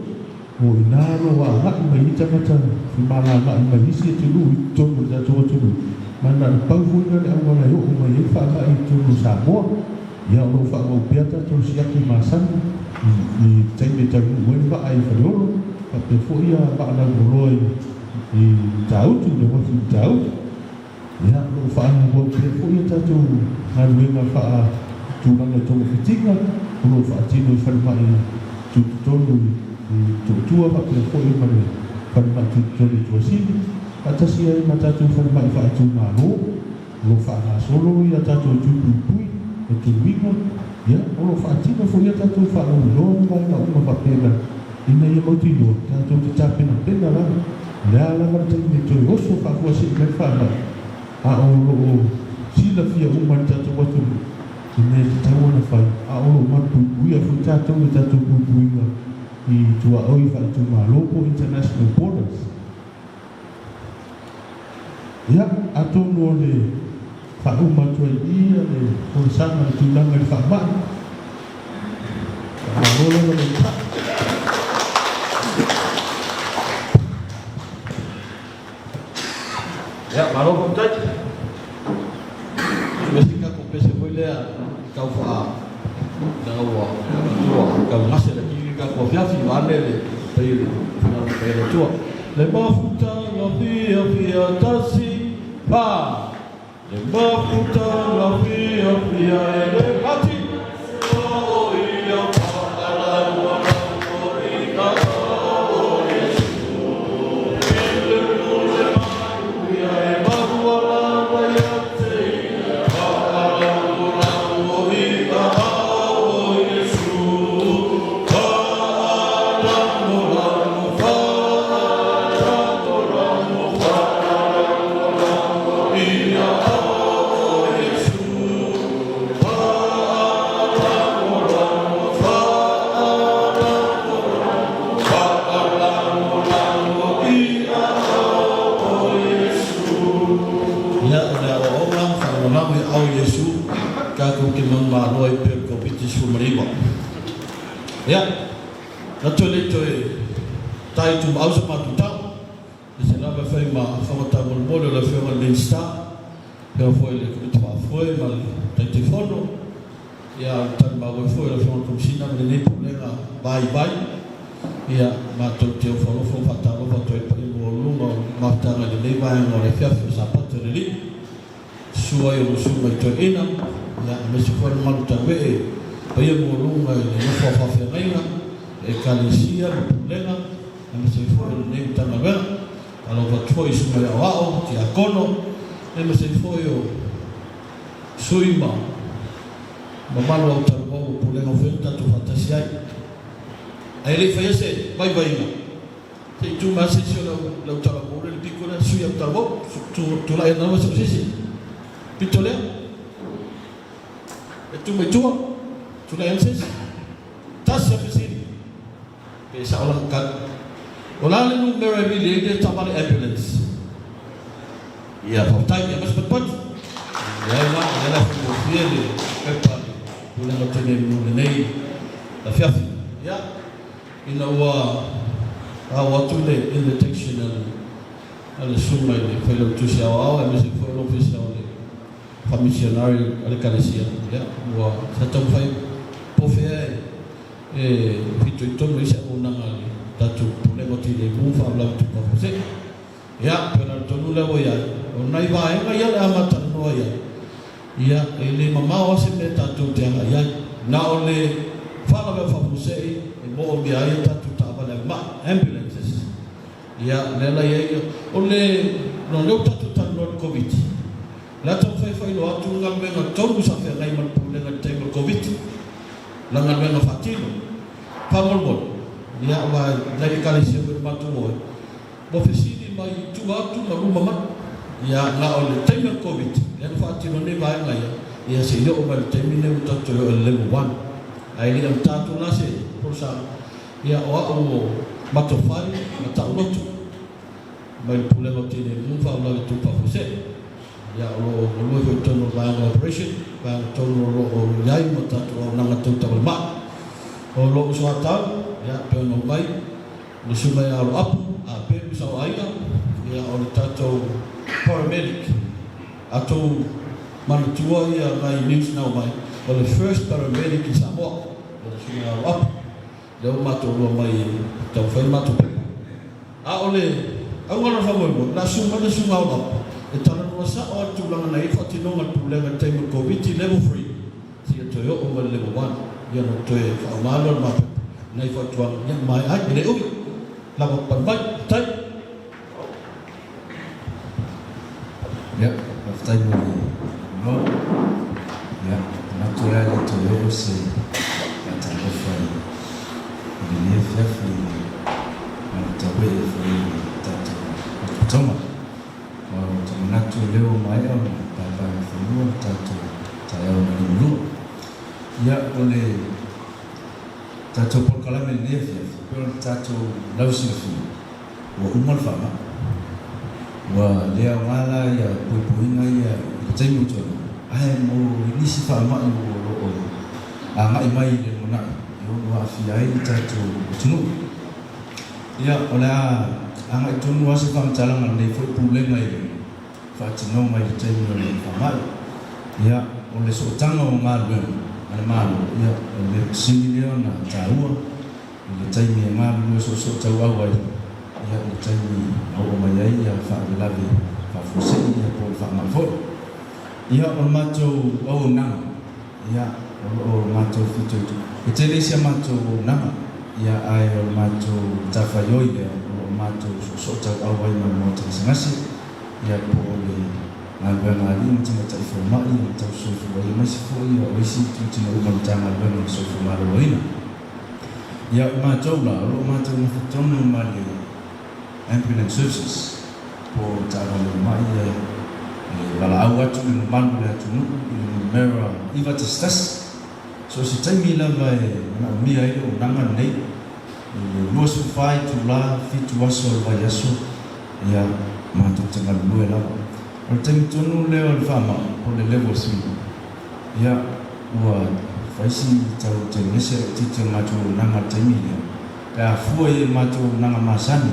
O i ina o lo o agai mai ai tagata femalagaai mai isi atunuu i totonu o le tatou atunuu, ma na o le pau foi lea o le auala e oo mai ai le faamai i totonu o Samoa. Ia o lo o faaauau pea tatou siaki masani i le taimi e taunuu ai le vaa i Faleolo, faapea foi ia vaa lauoloa i Matautu, le uafu i Matautu. Ia, o lo o faaauau pea foi a tatou galuega faatulaga i togafitiga o lo o faatino i falemai tutotonu i Motootua faapea foi ma le falemai tutotonu i Tuasivi, faatasi ai ma tatou falemai faaitumalo o lo o faagasolo a tatou tui puipui ma tuluiga. Ia, o lo o faatino foi a tatou faalauiloa ma vaega uma faapena ina ia mautinoa tatou te tapenapena lava. O le a lava le taimi e toe oso faafuasei mai le faamai, a o lo o silafia uma e le tatou atunuu i mea e tatau ona fai, a o lo o malupuipuia foi tatou i a tatou puipuiga i tuaoi faaitumalo po o international borders. Ia, atonu o le faauma atu ai i i le folasaga i le tulaga i le faamai. Faamalo lava le onosai. Ia, malo faafetai. Sui se tatou pese foi lea i tau faa leaga ua ua tau gase le kiki tatou afiafi vaeane le paia le finagalo paia o le Atua. Le mafutaga fiafia tasi fa Le mafutaga fiafia e le mati o ia Ia, o le aoaoga faalagolago i aao o Iesu, tatou te manumalo ai pea i le Koviti-19. Ia, na toe le toe tai tumaau sa matou tau, e se lava e fai ma fofoga taumolimoli o le Afioga i le Minisita, afioga foi i le Komiti Faafoe ma le Taitaifono, ia o le talimau ai foi o le Afioga i le Komesina ma lenei Pulega vaivai, ia matou te ofo alofa ma faatalofa atu ai i le paia maualuluga o le mafutaga i lenei vaega o le afiafi o Sapatu e le Alii. Susu ai o Susuga i Toeaina, ia, aemaise foi le mamalu tauee paia maualuga i le nofo a faafeagaiga, Ekalesia ma Pulega, aemaise ai foi o lenei Matagaluega. Faatalofa atu foi i Susuga i Aoao, Tiakono, aemaise ai foi o sui ma mamalu autalavou o Pulega o fea na tatou faatasi ai. Ae le i faia se vaivaiga, Se i tu mai se isi o le au talavou lea i le pito lea, sui au talavou, tulai atu lava se isi, pito lea, e tu mai tua, tulai atu se isi. Tasi a fesili, pe sao lana tali. O le a le numera e vili ai le taavale ambulance? Ia, faafetai, ia ma se patupatu. Leai la, o lea la e faigofie le pepa a le Pulega o Tinei Mu i lenei afiafi. Ina ua ao atu le invitation a le a le Susuga i le Failautusi Aoao aemaise foi o le Ofisa o le Famisionari a le Ekalesia, ia, ua sa taumafai po o fea e fitoitonu ai se auaunaga a le tatou Pulega o Tinei Mu ma Faalavelave Tutupu Faafuasei. Ia, pei o le ala tonu lea ua i ai, o nai vaega ia o le a ma talanoa i ai, ia, e le mamao lava se mea tatou te agai i ai. Na o le faalavelave faafuasei e moomia ai a tatou taavale ave mai, ambulances. Ia, lea la i ai, o le, ona o lea ua tatou talanoa i le Koviti, o le a taumafai e faailoa atu le galuega tonu sa feagai ma le Pulega i le taimi o le Koviti, la galuega faatino. Faamolemole, ia, aua e nai Ekalesia foi na matou o ai, Ua fesili mai i tua atu ma luma mai. Ia, na o le taimi o le Koviti lea na faatino nei vaega ia, ia se i oo mai le taimi lenei ua tatou toe oo i le level one. Ae le i amata atu la se folasaga, ia o au o Matofai Matauloto mai le Pulega o Tinei Mu ma Faalavelave Tupu Faafuasei. Ia, o lo o galue foi i totonu o le vaega o operation, vaega tonu o lo o i ai ma tatou auaunaga tau taavale mai. O lou soatau, ia, pei ona omai, Le susuga ia Alo Apu, a Peru Saoaiga, ia o le tatou paramedic. A tou manatua ia nai news na aumai, o le first paramedic i Samoa, o le susuga ia Alo Apu. Lea ua matou lua mai e taumafai le matou pepa. A o le auga o lona faamoemoe, o le a susu mai le susuga Alo Apu e talanoa sao lava i le tulaga na i ai le faatinoga a le Pulega i le taimi o le Koviti level 3, Seia toe oo mai le level 1, ia ona toe faaaoga lea o le mapepa i nai fautuaga, ia maea ai, e le umi, lava papale mai, faafetai. Ia, faafetai mo le avanoa. Ia, manatu o le a le toe oo se faatalofa i lenei afiafi i le malutauee foi o le tatou atoatoga. Ou te manatu o lea ua maea ona paepae ma fanua le tatou taeao na liugalua. Ia, o le tatou polokalame i lenei afiafi, e pei ona tatou lausilafia, ua uma le faamai. Ua le aoga la ia puipuiga ia i le taimi ua tuanai, ae mo nisi faamai o lo o agai mai i le lumanai e ono aafia ai le tatou atunuu. Ia, o le a agai tonu lava se faamatalaga a lenei foi Pulega i le faatinoga i le taimi o le faamai. Ia, o le sootaga o galuega a le Malo, ia, o le mea sili lea ona taua i le taimi e galulue soosootauau ai, ia, i le taimi na oo mai ai ia faalavelave faafuasei, ia, po o le faamai foi. Ia, o le matou auaunaga, Ia, o lo o matou fitoitonu. E tele isi a matou auaunaga, ia, ae o le matou matafaioi lea, o lo o matou soosootauau ai ma le Maota Gasegase, ia, po o le galuega a alii ma tamaitai fomai, ma tausisoifua, ia, aemaise foi o isi itutino uma o le Matagaluega o le Soifua Maloloina. Ia, o matou la, o lo o matou nafatonu ma le Ambulance Services, po o taavale mai ia e valaau atu i le mamalu o le atunuu i le numera 911. So o se taimi lava e manaomia ai le auaunaga lenei, i le 24 itula, 7 aso o le vaiaso, ia matou te galulue lava. O le taimi tonu lea o le faamai, po o le level 3, ia ua fai si tau telegese laitiiti o le matou auaunaga i le taimi lea, pe a fua i le matou auaunaga masani,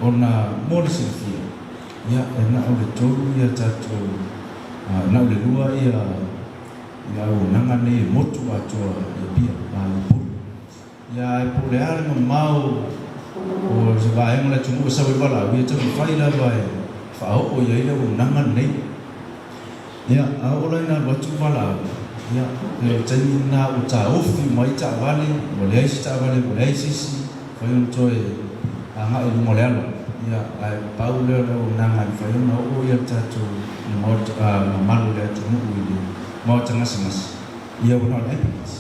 Ona mo le silafia, ia e na o le tolu ia tatou, na o le lua ia ia auaunaga nei e motu atoa i Apia, a i Upolu. Ia ae po o le a le mamao o se vaega o le atunuu e sau ai le valaau, ia taumafai lava e faaoo i ai le auaunaga lenei. Ia, a oo la ina alu atu le valaau, ia, pei o le taimi lena ua taofi uma ai taavale, ua leai se taavale, ua leai se isi, mafai ona toe agai i luga o le ala. Ia, ae pau lea o le auaunaga e mafai ona oo ia le tatou mamalu o le atunuu i le maota gasegase, ia ua na o le ambulance.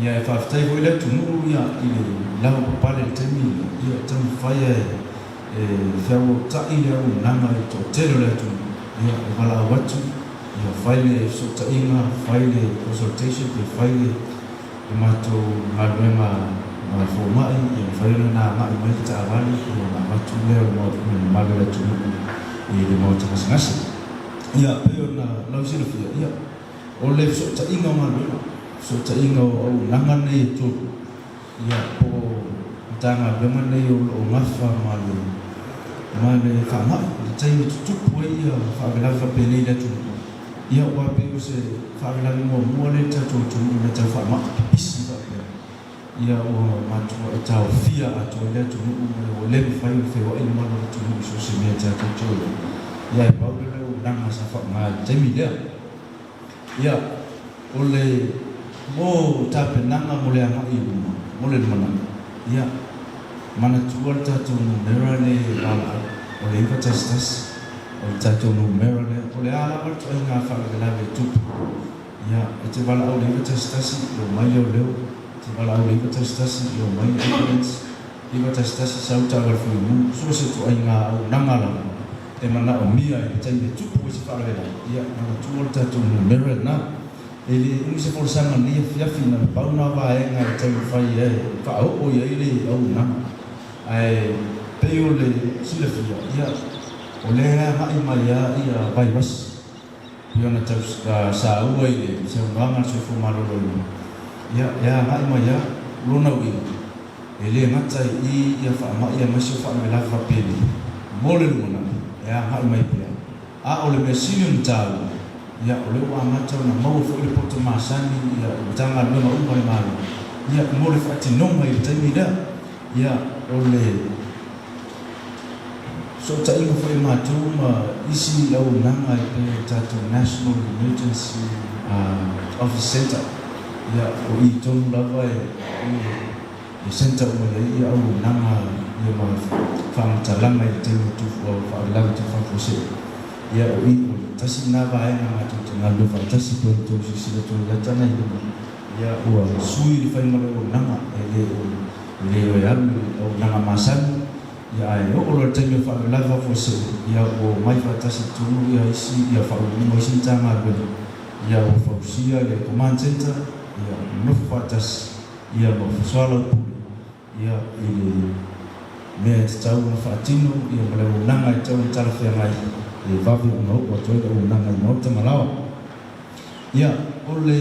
Ia, e faafetai foi le atunuu ia i le lavapapale i le taimi lea, ia e taumafai e feauautai le auaunaga i le toatele o le atunuu, ia e valaau atu, ia fai le fesootaiga, fai le consultation pe fai le matou galuega ma le fomai, ia mafai ona na agai mai le taavale, ia ona avatu lea o le mamalu o le atunuu i le maota gasegase. Ia, pei ona lausilafia, ia, O le fesootaiga o galuega, fesootaiga o auaunaga nei e tolu, ia, po o. Matagaluega nei o lo o gafa ma le ma le faamai i le taimi e tutupu ai ia faalavelave faapenei i le atunuu. Ia aua pei o se faalavelave muamua lea i le tatou atunuu i mea tau faamai pipisi faapea. Ia ua matuai taofia atoa ai le atunuu ma ua le mafai ona feoai le malu o le atunuu i so o se mea tatou te o i ai. Ia ae pau lea o le auaunaga sa faaaoga i le taimi lea. Ia, o le mo tapenaga mo le agai i luma, mo le lumanai, ia, manatua le tatou numera lea e valaau, o le 911, o le tatou numera lea, o le a lava le ituaiga faalavelave e tupu, ia, e te valaau i le 911, e omai leoleo, e te valaau i le 911, e omai le ambulance, 911 sau taavale fuimu, so o se ituaiga auaunaga lava e manaomia i le taimi e tupu ai se faalavelave, ia manatua le tatou numera lena. E le umi se folasaga i lenei afiafi, na o le pau lena vaega e taumafai ai e faaoo i ai le auaunaga. Ae pei o le silafia, ia, o lea e agai mai lava ia vairasi pei ona tau saua i le saunoaga a le Soifua Maloloina, ia, e agai mai lava lona uiga. E le gata i i ia faamai aemaise o faalavelave faapenei mo le lumanai e agai mai pea, a o le mea sili ona taua, ia o lea ua amata ona maua foi le poto masani ia i Matagaluega uma a le Malo, ia mo le faatinoga i le taimi lea. Ia o le fesootaiga foi a matou ma isi auaunaga e pei o le tatou National Emergency Office Centre, ia o i tonu lava e centre uma i ai ia auaunaga ia ma faamatalaga i le taimi o faalavelave tau faafuasei. Ia o i o le tasi lena vaega matou te galulue faatasi pei ona outou silasila atu ai i ata nei luma, ia ua sui le faiga o le auaunaga e le o e le o e alu i le auaunaga masani, ia ae oo loa i le taimi o faalavelave faafuasei, ia ua omai faatasi i totonu ia isi ia faauluuluga o isi Matagaluega, ia ua fausia le command centre, ia nonofo faatasi, ia ma soalaupule, ia i le mea e tatau ona faatino, ia ma le auaunaga e tatau ona talafeagai e vave ona oo atu ai le auaunaga i maota ma laoa. Ia, o le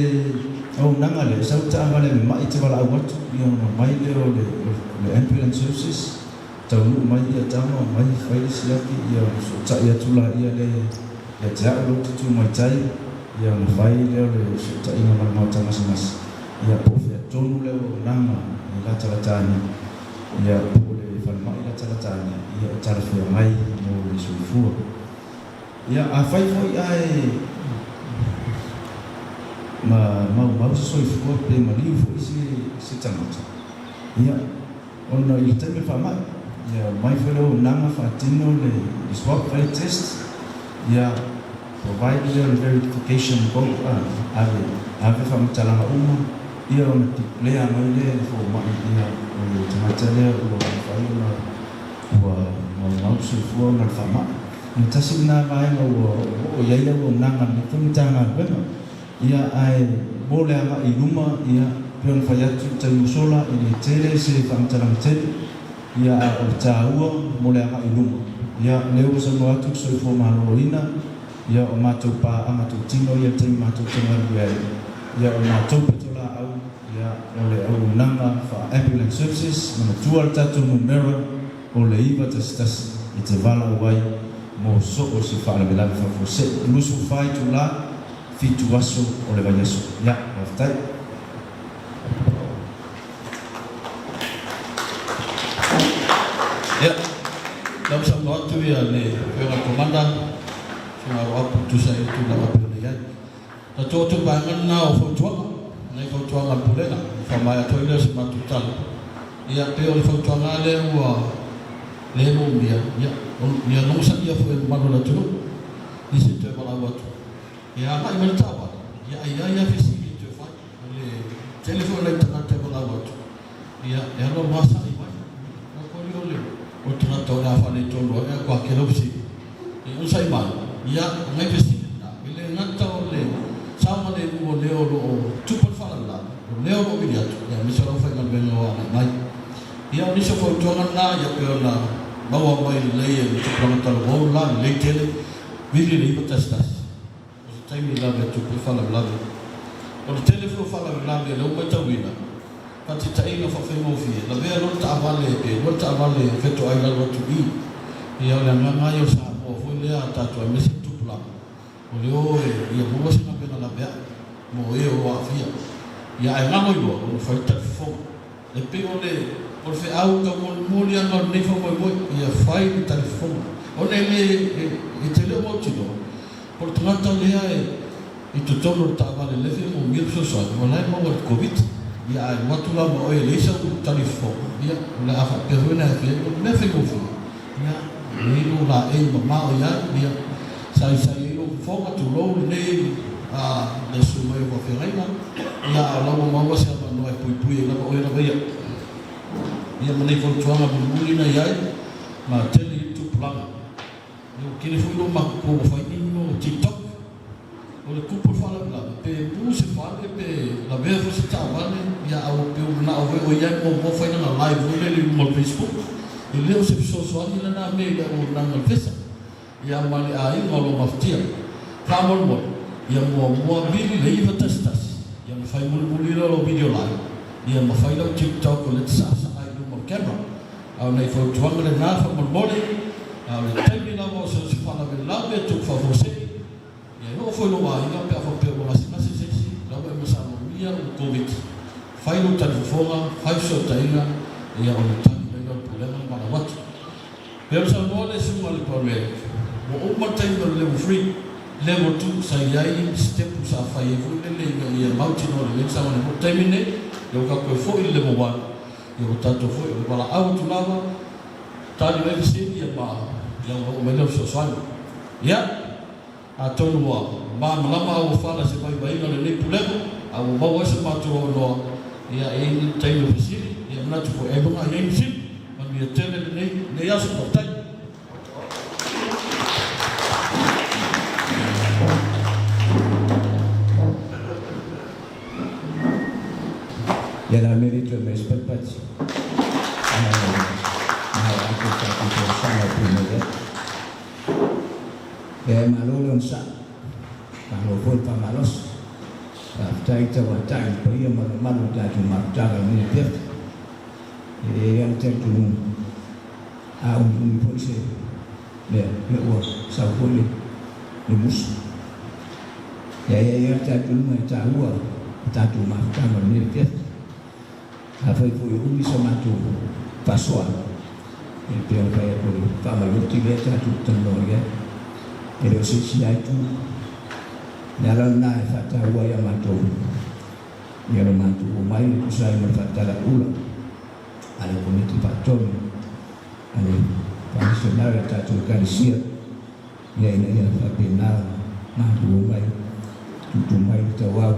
auaunaga lea, e sau le taavale a le ma'i te valaau atu, ia ona omai lea o le o le ambulance services, taunuu mai ia tama, omai fai le siaki, ia ona fesootai atu laia lea ia te au lea ou te tu mai tai, ia ona fai lea o le fesootaiga ma le maota gasegase, ia po o fea tonu le auaunaga e latalata ane, ia po o le falemai latalata ane, ia e talafeagai mo le soifua. Ia, afai foi ae ma maumau se soifua pe maliu foi se se tagata, ia, ona i le taimi o le faamai, ia, omai foi le auaunaga faatino le le swab, fai le test, ia, provide lea o le verification code, a, ave, ave faamatalaga uma, ia ona declare mai lea e le fomai, ia, o le tagata lea ua mafai ona ua maumau le soifua ona o le faamai. O le tasi lena vaega ua oo i ai le auaunaga a lenei foi Matagaluega. Ia, ae mo le agai i luma, ia, pei ona fai atu i le taimi ua sola, e le tele se faamatalaga tele, ia, a o le taua mo le agai i luma. Ia, o lea ua saunoa atu le soifua maloloina, ia, o matou paaga totino ia i le taimi matou te galulue ai, ia, o le matou pitolaau, ia, o le auaunaga faa-ambulance services, manatua le tatou numera, o le 911 e te valaau ai mo so o se faalavelave faafuasei. 24 itula, fitu aso o le vaiaso. Ia, faafetai. Ia, lea ua saunoa atu ia le Afioga i le Komanda, Susuga Loapu e tusa ai le tulaga e pei ona i ai. Na tuu atu i le vaega lena o fautuaga, nai fautuaga a le Pulega, ona faamaea atu ai lea o se matou tala. Ia, pei o le fautuaga lava lea ua le moomia, ia, ia logosaia foi e le mamalu o le atunuu, nisi e toe valaau atu, ia agai mai le taavale, ia ae i ai lava fesili e toe fai. O le tele foi o nai tagata e valaau atu, ia, e alu alu lava sa'i mai. Aua foi o le tagata o le a faaletonu ai, ae ua tele au fesili. Ia onosai mai, ia, o nai fesili na, e le gata o le saogalemu o lea o lo o tupu le faalavelave, o lea o lo o vili atu, ia, aemaise o le aufaigaluega o agai mai. Ia, o nisi o fautuaga na, ia, pei ona maua mai lelei e le tupulaga talavou la, lelei tele, vili le 911, o se taimi lava e tupu ai faalavelave. O le tele foi o faalavelave o lea ua matauina. Faataitaiga faafaigofie, lavea loa le taavale pe lua le taavale e fetoai i lalo atu i i. Ia o le agaga lava ia o Samoa foi lea a tatou aemaise le tupulaga, o le o e ia maua se galuega laveai mo e o lo o aafia. Ia ae galo ai loa ona fai le talifofoga. E pei o le o le feau taumolimoli ana o lenei faamoemoe, ia fai le talifofoga. Ona e le e te le o mautinoa, po o le tagata lea e i totonu o le taavale lea e fia moomia le fesoasoani, o la e maua i le Koviti. Ia a alu atu la ma oe e leai sau talifofoga, ia o le a faapea foi ona e aafia ai. O le mea faigofie, ia e i ai lou laei mamao i ai, ia saisai ai lou fofoga, tulou lenei le susu mai o faafeagaiga, ia a o la ua maua se avanoa e puipui ai lava oe lava ia. Ia ma nei fautuaga mulimuli na i ai, ma tele i le tupulaga. Ia ua tele foi lou makutua ua fai ni mo TikTok. O le tupu o le faalavelave, pe mu se fale pe lavea foi se taavale, ia a ua pei ua manao foi o ia e muamua fai lana live foi lele i luma o le Facebook. E le o se fesoasoani lena mea i le auaunaga o le vesa, ia ma le aiga o lo o mafatia. Faamolemole, ia muamua vili le 911, ia ona fai mulimuli lea o lau video live, ia ma fai lau TikTok o lea e te saasaa i luma o le camera. A o nai fautuaga lena faamolemole, a o le taimi lava o so o se faalavelave e tou faafuasei, Ia e oo foi lou aiga pe a faapea ua gasegase se isi, la ua e masalomia ua Koviti. Fai lou talifofoga, fai fesootaiga, ia ona tali mai lea o le pulega ma lau atu. Pei ona saunoa le susuga i le Paramedic, ua uma le taimi o le level 3, level 2 sa i ai sitepu sa fai ai foi lele ina ia mautinoa lelei le saogalemu. O le taimi lenei, ia ua tatou toe foi i le level 1, ia ua tatou foi, o le valaau atu lava, tali mai fesili ia ma ia ona oo mai lea o le fesoasoani. Ia, atonu ua malamalama auofala i se vaivaiga o lenei Pulega, a ua maua ai so matou avanoa, ia, e i ai ni taimi o fesili, ia manatu foi ailoga a i ai ni fesili. Manuia tele lenei, lenei aso. Faafetai. Ia la mea le toe mai se patipati. Ae atu tatou tausaga e pei mai ai. Ia e malo le onosai, malo foi le faamalosi. Faafetai tauatai i le paia ma le mamalu o le tatou mafutaga i lenei afiafi. E i ai lava le talitonuga, a umiumi foi se mea, ia ua sau foi le musu. Ia e i ai lava le talitonuga e taua le tatou mafutaga o lenei afiafi. Afai foi e umi sa matou faasoa, e pei ona fai atu o le faamaioti lea tatou te talanoa i ai, e le o se isi lava itu. O le ala lena e faataua ai a matou ia lo matou omai e tusa ai ma le faatalauula a le Komiti Faatonu a le Famisionare a le tatou Ekalesia, ia ina ia faapena ona matou omai, tuutuu mai le tauau.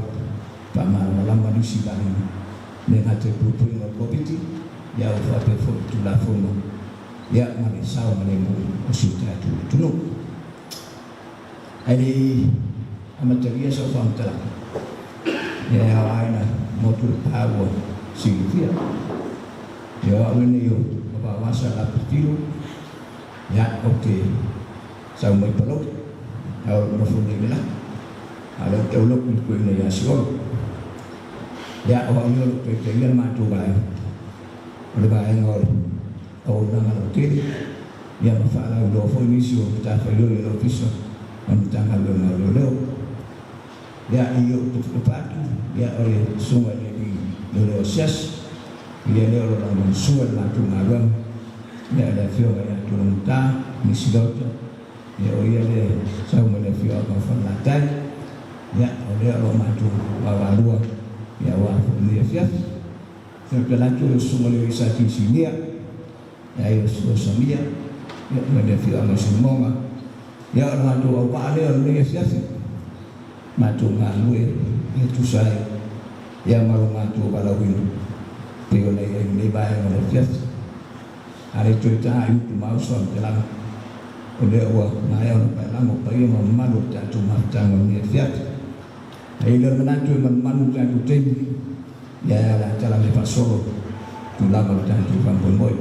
Faamalamalama nisi vaega le gata i puipuiga o le Koviti, ia ua faapea foi le Tulafono ia ma le saogalemu o si o tatou atunuu. Ae le i amatalia sau faamatalaga, ia e ao lava ina motu le pa ua silafia. Ia o au lenei o Vaoasa Lapa Filo, ia ou te sau mai Palauli, ae o lou nofo nei i le lagi. A o lea ou te uloku i le toeaina ia Siolo. Ia, o au ia o lo o taitaia le matou vaega, o le vaega o le auaunaga lautele, ia ma faalauiloa foi nisi o matafaioi a le Ofisa ma le Matagaluega o Leoleo. Ia, i ou tafatafa atu, ia, o le Susuga i le Alii Leoleo Asiasi, ia lea o lo o lagolagosua i le matou galuega, ia, le Afioga ia Tulagata Nisi Lota, Ia o ia lea e sau mai le afioaga o Falelatai, ia o lea o lo o matou vaavaalua ia aua foi lenei afiafi. Ia ou te alu atu o le susuga i le Alii Sa Tisinia, ia ia o Samia, ia mai le afioaga o Simoga. Ia o le matou auvaa lea o lenei afiafi, matou galulue e tusa ai ia ma lo matou valaauina pei ona i ai lenei vaega o le afiafi. A le toe ta i utu ma uso a Matelana, o lea ua maea ona paelago paia ma mamalu o le tatou mafutaga o lenei afiafi. A i ai lea o le manatu e manumanu i le tatou taimi, ia e ala tala mai faasolo tulaga o le tatou faamoemoe.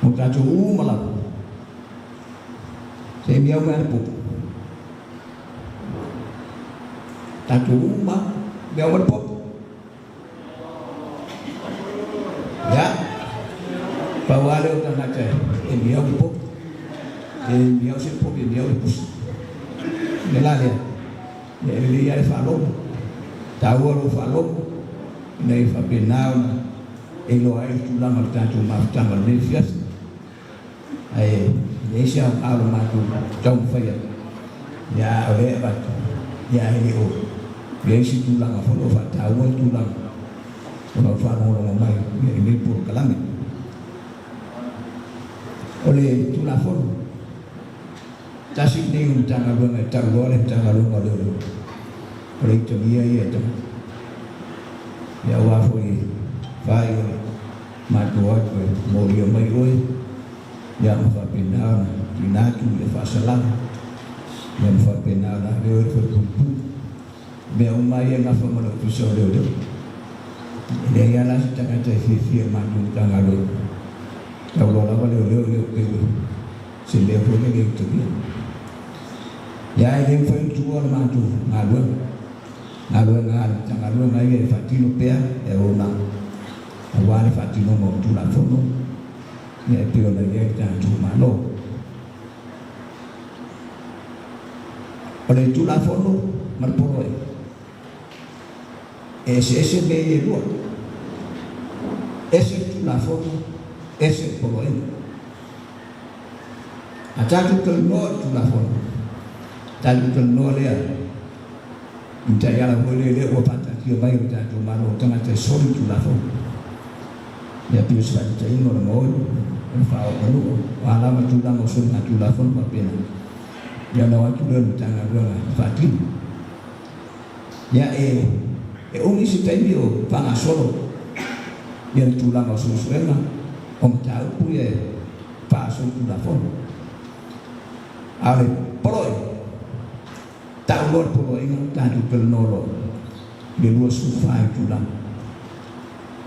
Mo tatou uma lava, se i miau mai a le popo. Tatou uma, miau mai le popo. Pau lava lea o tagata e miau le povi. E miau se povi e miau le pusa. O le mea la lea, ia e lelei lava le faalogo. E taua lou faalogo ina ia faapena ona e iloa ai le tulaga o le tatou mafutaga o lenei afiafi. Ae leai se aoga o le matou taumafai atu, ia a o lea e avatu, ia ae le o i ai se tulaga foi o faataua le tulaga o lau faalogologo mai i lenei polokalame. O le Tulafono, tasi lenei o Matagaluega e tau loa le Matagaluega o Leoleo, o le itagia ia e tagata. Ia aua foi e fai o le matou atu e molia mai oe, ia ma faapena ona tuuina atu ia faasalaga, ia ma faapena ona ave oe i le falepuipui. O mea uma lava ia e nafa ma le Ofisa o Leoleo. E leai lava la se tagata e fiafia i le matou Matagaluega. Tau loa lava leoleo ia pei o se mea foi lele e utagia. Ia ae le mafai ona tuua le matou galuega. Galuega a le Matagaluega ia e faatino pea e auaunaga aua le faatinoga o Tulafono ia e pei ona i ai le tatou Malo. O le Tulafono ma le Poloaiga, e eseese mea ia e lua. Ese le Tulafono, ese le Poloaiga. A tatou talanoa i le Tulafono, tatou talanoa lea i le taiala foi lea lea ua faataatia mai e le tatou Malo o tagata e soli le Tulafono. Ia pei o se faataitaiga o le gaoi, o le faaoganuu, o a lava tulaga o soligatulafono faapena, ia ona o atu lea o le Matagaluega e faatino. Ia e e umi se taimi o faagasolo ia le tulaga o suesuega o mataupu ia e faasolitulafono. A o le poloaiga, tau loa le poloaiga tatou talanoa loa i le 24 itula.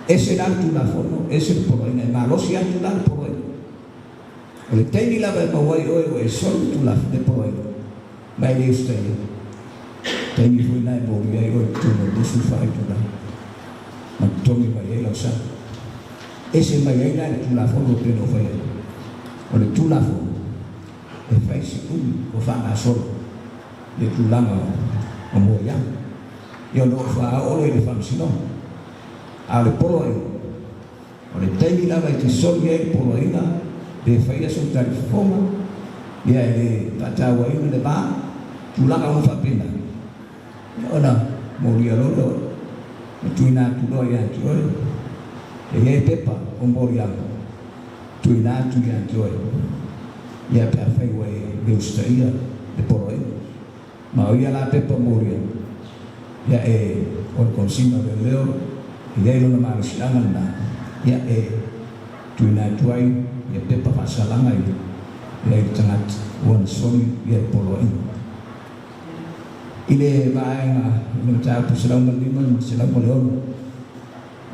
Ese la le Tulafono, ese le poloaiga, e malosi atu la le poloaiga. O le taimi lava e maua ai oe ua e soli le Tulafono, le poloaiga, ma e le usitaia, taimi foi lena e molia ai oe i totonu o le 24 itula ma totogi mai ai lau sala. Ese mai ai la le Tulafono pei ona ou fai atu. O le Tulafono, e fai si umi o faagasolo le tulaga o moliaga. Ia ona ou faaoo lea i le Faamasinoga. A o le poloaiga, o le taimi lava e te soli ai le poloaiga, le faia sou talifofoga, ia e le faatauaina le va, tulaga uma faapena, ia ona molia loa lea o ma tuuina atu loa ia te oe. E i ai pepa o moliaga, tuuina atu ia te oe, ia pe afai ua e le usitaia le poloaiga. Ma o ia la pepa molia, ia e o le Komesina o Leoleo, e i ai lona malosiaga lena, ia e tuuina atu ai ia pepa faasalaga ia i le tagata ua na soli ia le poloaiga. I le vaega i le mataupu 105 ma le 106,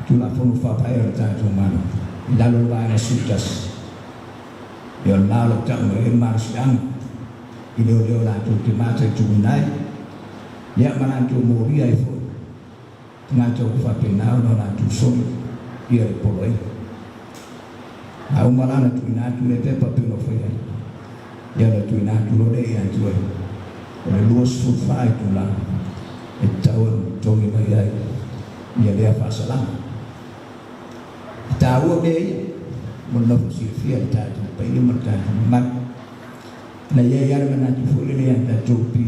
Tulafono Faavae o le tatou Malo, i lalo o le vaega 11, ia o lena o lo o tau mai ai le malosiaga i leoleo latou te mataituina ai, ia ma latou molia ai foi tagata ua faapena ona latou soli ia le poloaiga. A uma la ona tuuina atu lea pepa pei ona ou fai atu, ia ona tuuina atu loa lea ia te oe, o le 24 itula e tatau ona totogi mai ai ia lea faasalaga. E taua mea ia mo le nofo silafia e le tatou paia ma le tatou mamalu. Na i ai lava le manatu foi lele ia tatou pi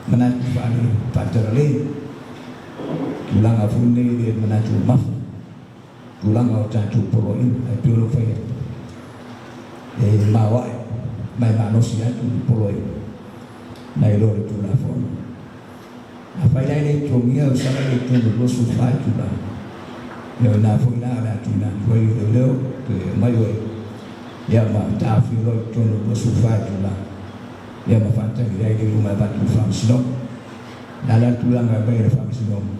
manatu faale faatalalei, tulaga foi nei le manatu mamafa, tulaga o tatou poloaiga, ae pei o lou fai atu, e maoae ma e malosi atu le poloaiga nai lo le Tulafono. Afai la e le totogia au sala ia i totonu o 24 itula, ia o ina foi la o le a tuuina atu ai i leoleo toe aumai oe, ia ma taofia loa i totonu o 24 itula, ia ma faatali ai le iuga e avatu i le Faamasinoga. O le a la le tulaga e aumai e le Faamasinoga?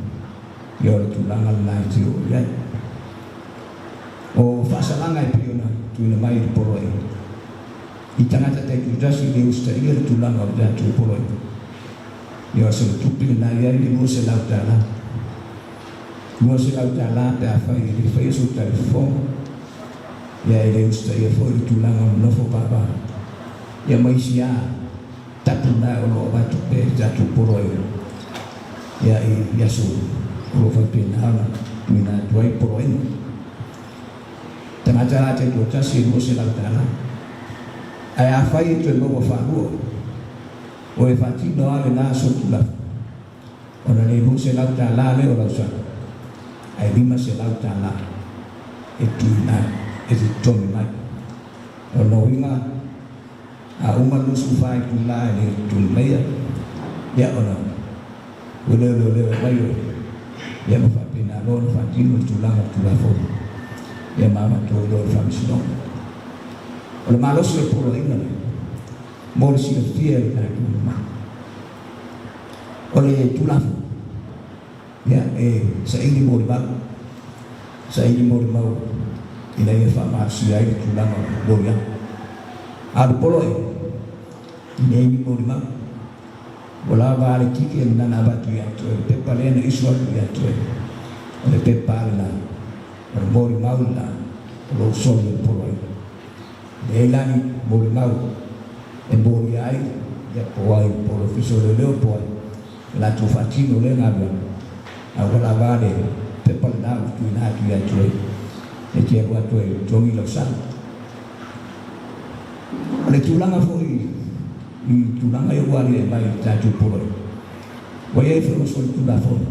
Ia o le tulaga lena e te oo i ai. O faasalaga e pei ona tuuina mai i le Poloaiga i tagata taitutasi le usitaia le tulaga o le tatou Poloaiga, ia o se tupe lena e i ai le $200. $200 pe afai e le faia sou talifofoga. Ia e le usitaia foi le tulaga o le nofo vava ia ma isi lava tapu na o lo o avatu pea i le tatou poloaiga ia i aso o lo o faapena ona tuuina atu ai poloaiga. Tagata la taitoatasi e $200. Ae afai e toe maua faalua o e faatino lava lena solitulafono, ona le $200 lea o lau sala, ae $500 e tuuina e te totogi mai. O lona uiga, a uma le 24 itula e le totogi maia, ia ona ua lea o leoleo e aumai oe, ia ma faapena loa ona faatino le tulaga o le Tulafono, ia ma avatu ai loa i le Faamasinoga. O le malosi o le poloaiga lea, mo le silafia e le tatou mamalu. O le Tulafono, ia, e saili molimau, saili molimau ina ia faamalosia ai le tulaga o moliaga. A o le poloaiga, e leai ni molimau. Ua lava a le ticket lena na avatu ia te oe, le pepa lea na issue atu ia te oe, o le pepa lena, o le molimau lena o lou soli o le poloaiga. E leai la ni molimau e molia ai ia po o ai, po o le Ofisa o Leoleo po o ai, e latou faatino lea galuega, a ua lava le pepa lena ua tuuina atu ia te oe e te alu atu ai e totogi lau sala. O le tulaga foi i tulaga ia ua aliae mai i le tatou poloaiga, ua i ai foi ma solitulafono,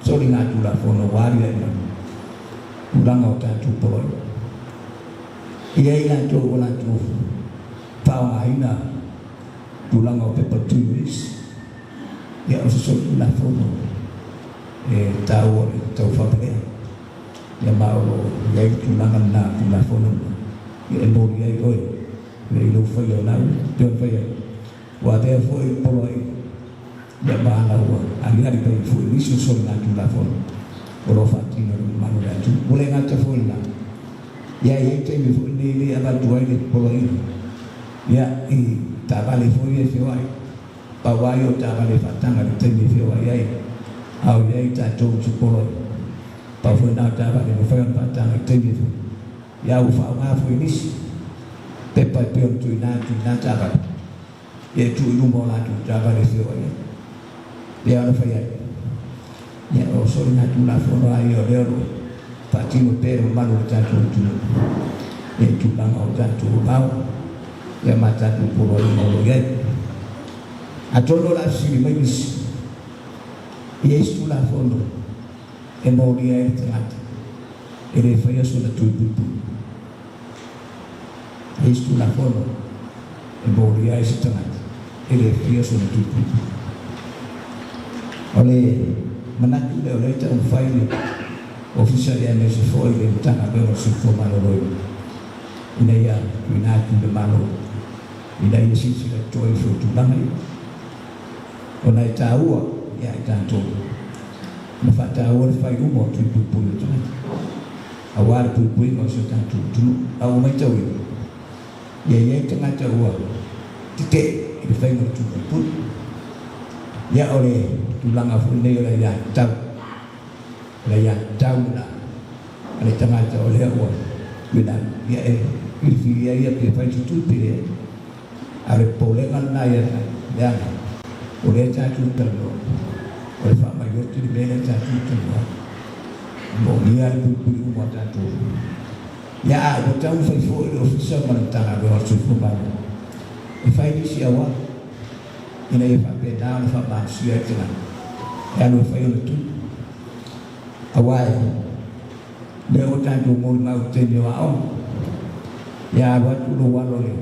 soligatulafono ua aliae mai i tulaga o tatou poloaiga. E i ai latou ua latou faaaogaina tulaga o pepa tui-release, ia o se solitulafono e taua o le taufaapalea, ia ma o lo o i ai le tulaga lena, Tulafono lena, ia e moli ai oe i lou faia o lau pei ona fai atu, ua avea foi le poloaiga ia ma ala ua aliali mai ai foi nisi o soligatulafono o lo o faatino e le mamalu o le atunuu. Ua le gata foi i lena, ia e i ai taimi foi lenei e le avatu ai le poloaiga ia i taavale foi ia e feoai, pau lava ia o taavale e faataga i le taimi e feoai ai, a o i ai tatou i se poloaiga, pau foi lena o taavale e mafai ona faataga i le taimi e feoai. Ia ua faaaoga foi nisi pepa e pei ona tuuina atu i na taavale, ia e tuu i luma o latou taavale e feoai ai. Pei lava ona fai atu, ia o soligatulafono lava ia o lea o lo o faatino pea e le mamalu o le tatou atunuu i le tulaga o tatou vavao ia ma tatou poloaiga o lo o i ai. Atonu o le a fesili mai nisi, e i ai se Tulafono e molia ai le tagata e le faia sona tui puipui? E i ai se Tulafono e molia ai se tagata e le faia sona tui puipui? O le manatu lea o lea e taumafai le Ofisa aemaise foi le Matagaluega o le Soifua Maloloina ina ia tuuina atu i le Malo ina ia silasila totoa ifo i tulaga ia, ona e taua ia i tatou na faataua le fai uma o tui puipui o tagata aua le puipuiga o si o tatou atunuu. A ua matauina, ia i ai tagata ua tetee i le faiga o le tui puipui. Ia o le tulaga foi lenei o le aiatatau, o le aiatatau lena a le tagata o lea ua tuuina atu, ia e filifilia ia pe fai se tui pe leai. A o le popolega lena ia te au, leaga o lea tatou te talanoa, o le faamaiotu le mea lea tatou te talanoa ai. E moomia le puipui uma o tatou. Ia a ua taumafai foi le Ofisa ma le Matagaluega o le Soifua Maloloina e fai nisi auala ina ia faapena ona faamalosia ai le tagata e alu e fai ona tui. Aua e lea ua tatou molimau i le taimi o aoga, ia alu atu lou alo i le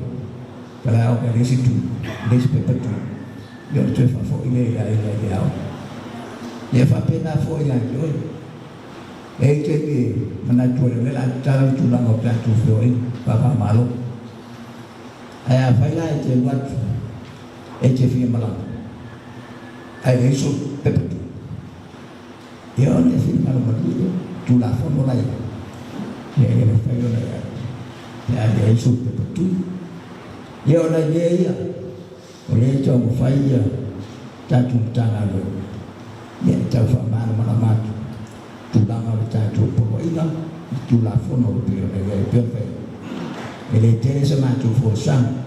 faleaoga e leai se tui, e leai se pepa tui, ia ona toe faafoi lea i le aiga i le aoga. Ia e faapena foi ia te oe. E i ai taimi e manatu ai o lea o le a tatala le tulaga o tatou feoaiga faava-o-Malo. Ae afai la e te alu atu e te fia malaga ae leai sou pepa tui, Ia ona e finagalo malie lea, Tulafono la ia, ia e le mafai ona e alu pe a leai sou pepa tui. Ia o nai mea ia, o lea e taumafai ia tatou Matagaluega, ia e tau faamalamalama atu tulaga o le tatou poloaiga i Tulafono e pei ona i ai. E pei ona fai atu. E le tele sa matou folasaga.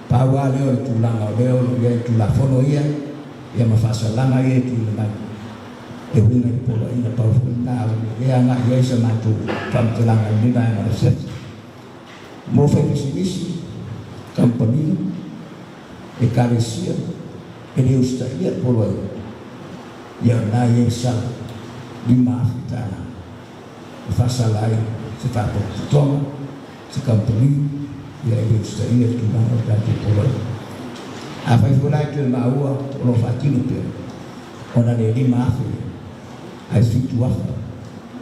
Pau lava lea o le tulaga o lea o lo o i ai Tulafono ia, ia ma faasalaga ia e tuuina mai e uiga i le poloaiga. Pau foi lena o lea e agai i ai sa matou faamatalaga i lenei vaega o le afiafi. Mo faipisinisi, kamupani, ekalesia, e le usitaia le poloaiga, ia o lena e i ai le sala $5,000 e faasala ai se faalapotopotoga, se kamupani, ia e le usitaia le tulaga o le tatou poloaiga. Afai foi la e toe maua o lo o faatino pea, ona le $5,000 lea, ae $7,000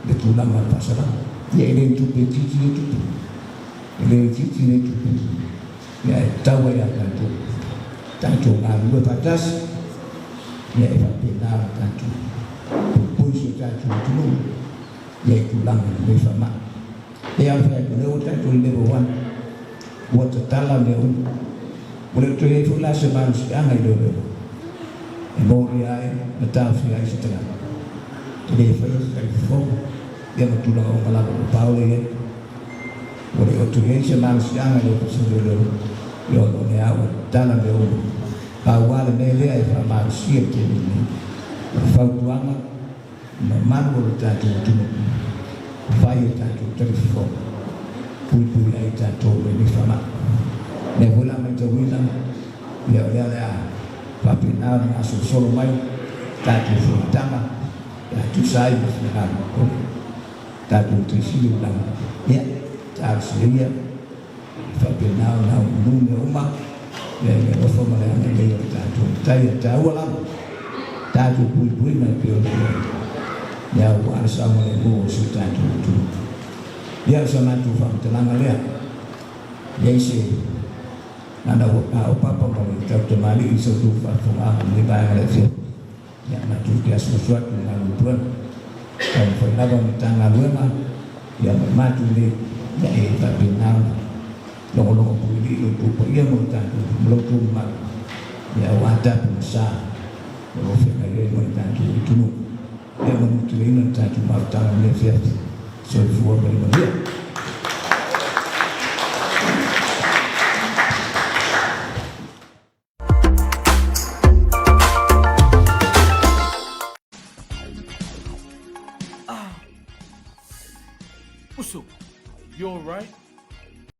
le tulaga o le faasalaga. Ia e le ni tupe itiiti ia tupe, e le itiiti nei tupe, ia e tatau ai ia tatou, tatou galulue faatasi, ia e faapena ona tatou puipui si o tatou atunuu ia i tulaga o lenei faamai. E pei lava ona fai atu, o lea ua tatou i le level one, ua tatala mea uma. Ua le o toe i ai foi la se malosiaga i leoleo e molia ai ma taofia ai se tagata e le faia se talifofoga ia ma tulaga uma lava ua paolo i ai. Ua le o toe i ai se malosiaga i le Ofisa o Leoleo ia ona o lea ua tatala mea uma. Pau lava le mea lea e faamalosia i le taimi lenei, o le fautuaga mamalu o le tatou atunuu, fai o tatou talifofoga, puipui ai tatou mai nei faamai. O lea foi la matauina, ia o lea o le a faapena ona gasolosolo mai tatou fonotaga pe a tusa ai ma finagalo o le tatou Taisili o Lagi. Ia, talosia ia e faapena ona aumanu mea uma, ia i le alofa ma le agalelei o le tatou Matai. E taua lava tatou puipuiga e pei ona i ai, ia aua le saogalemu o si o tatou atunuu. Ia o sa matou faamatalaga lea, e leai se gagana ua paopapa ma le tautamalii i sa outou faafofogaaga i lenei vaega o le afiafi. Ia matou te asuasu atu i galulue. Taumafai lava le Matagaluega ia ma matou nei ia e faapena ona logologo puilii lo outou paia ma lo tatou ma lo outou mamalu ia aua tapu ma sa o lo o feagai ai ma le tatou atunuu. Ia manuteleina le tatou mafutaga i lenei afiafi. Soifua ma ia manuia. Uso, you alright?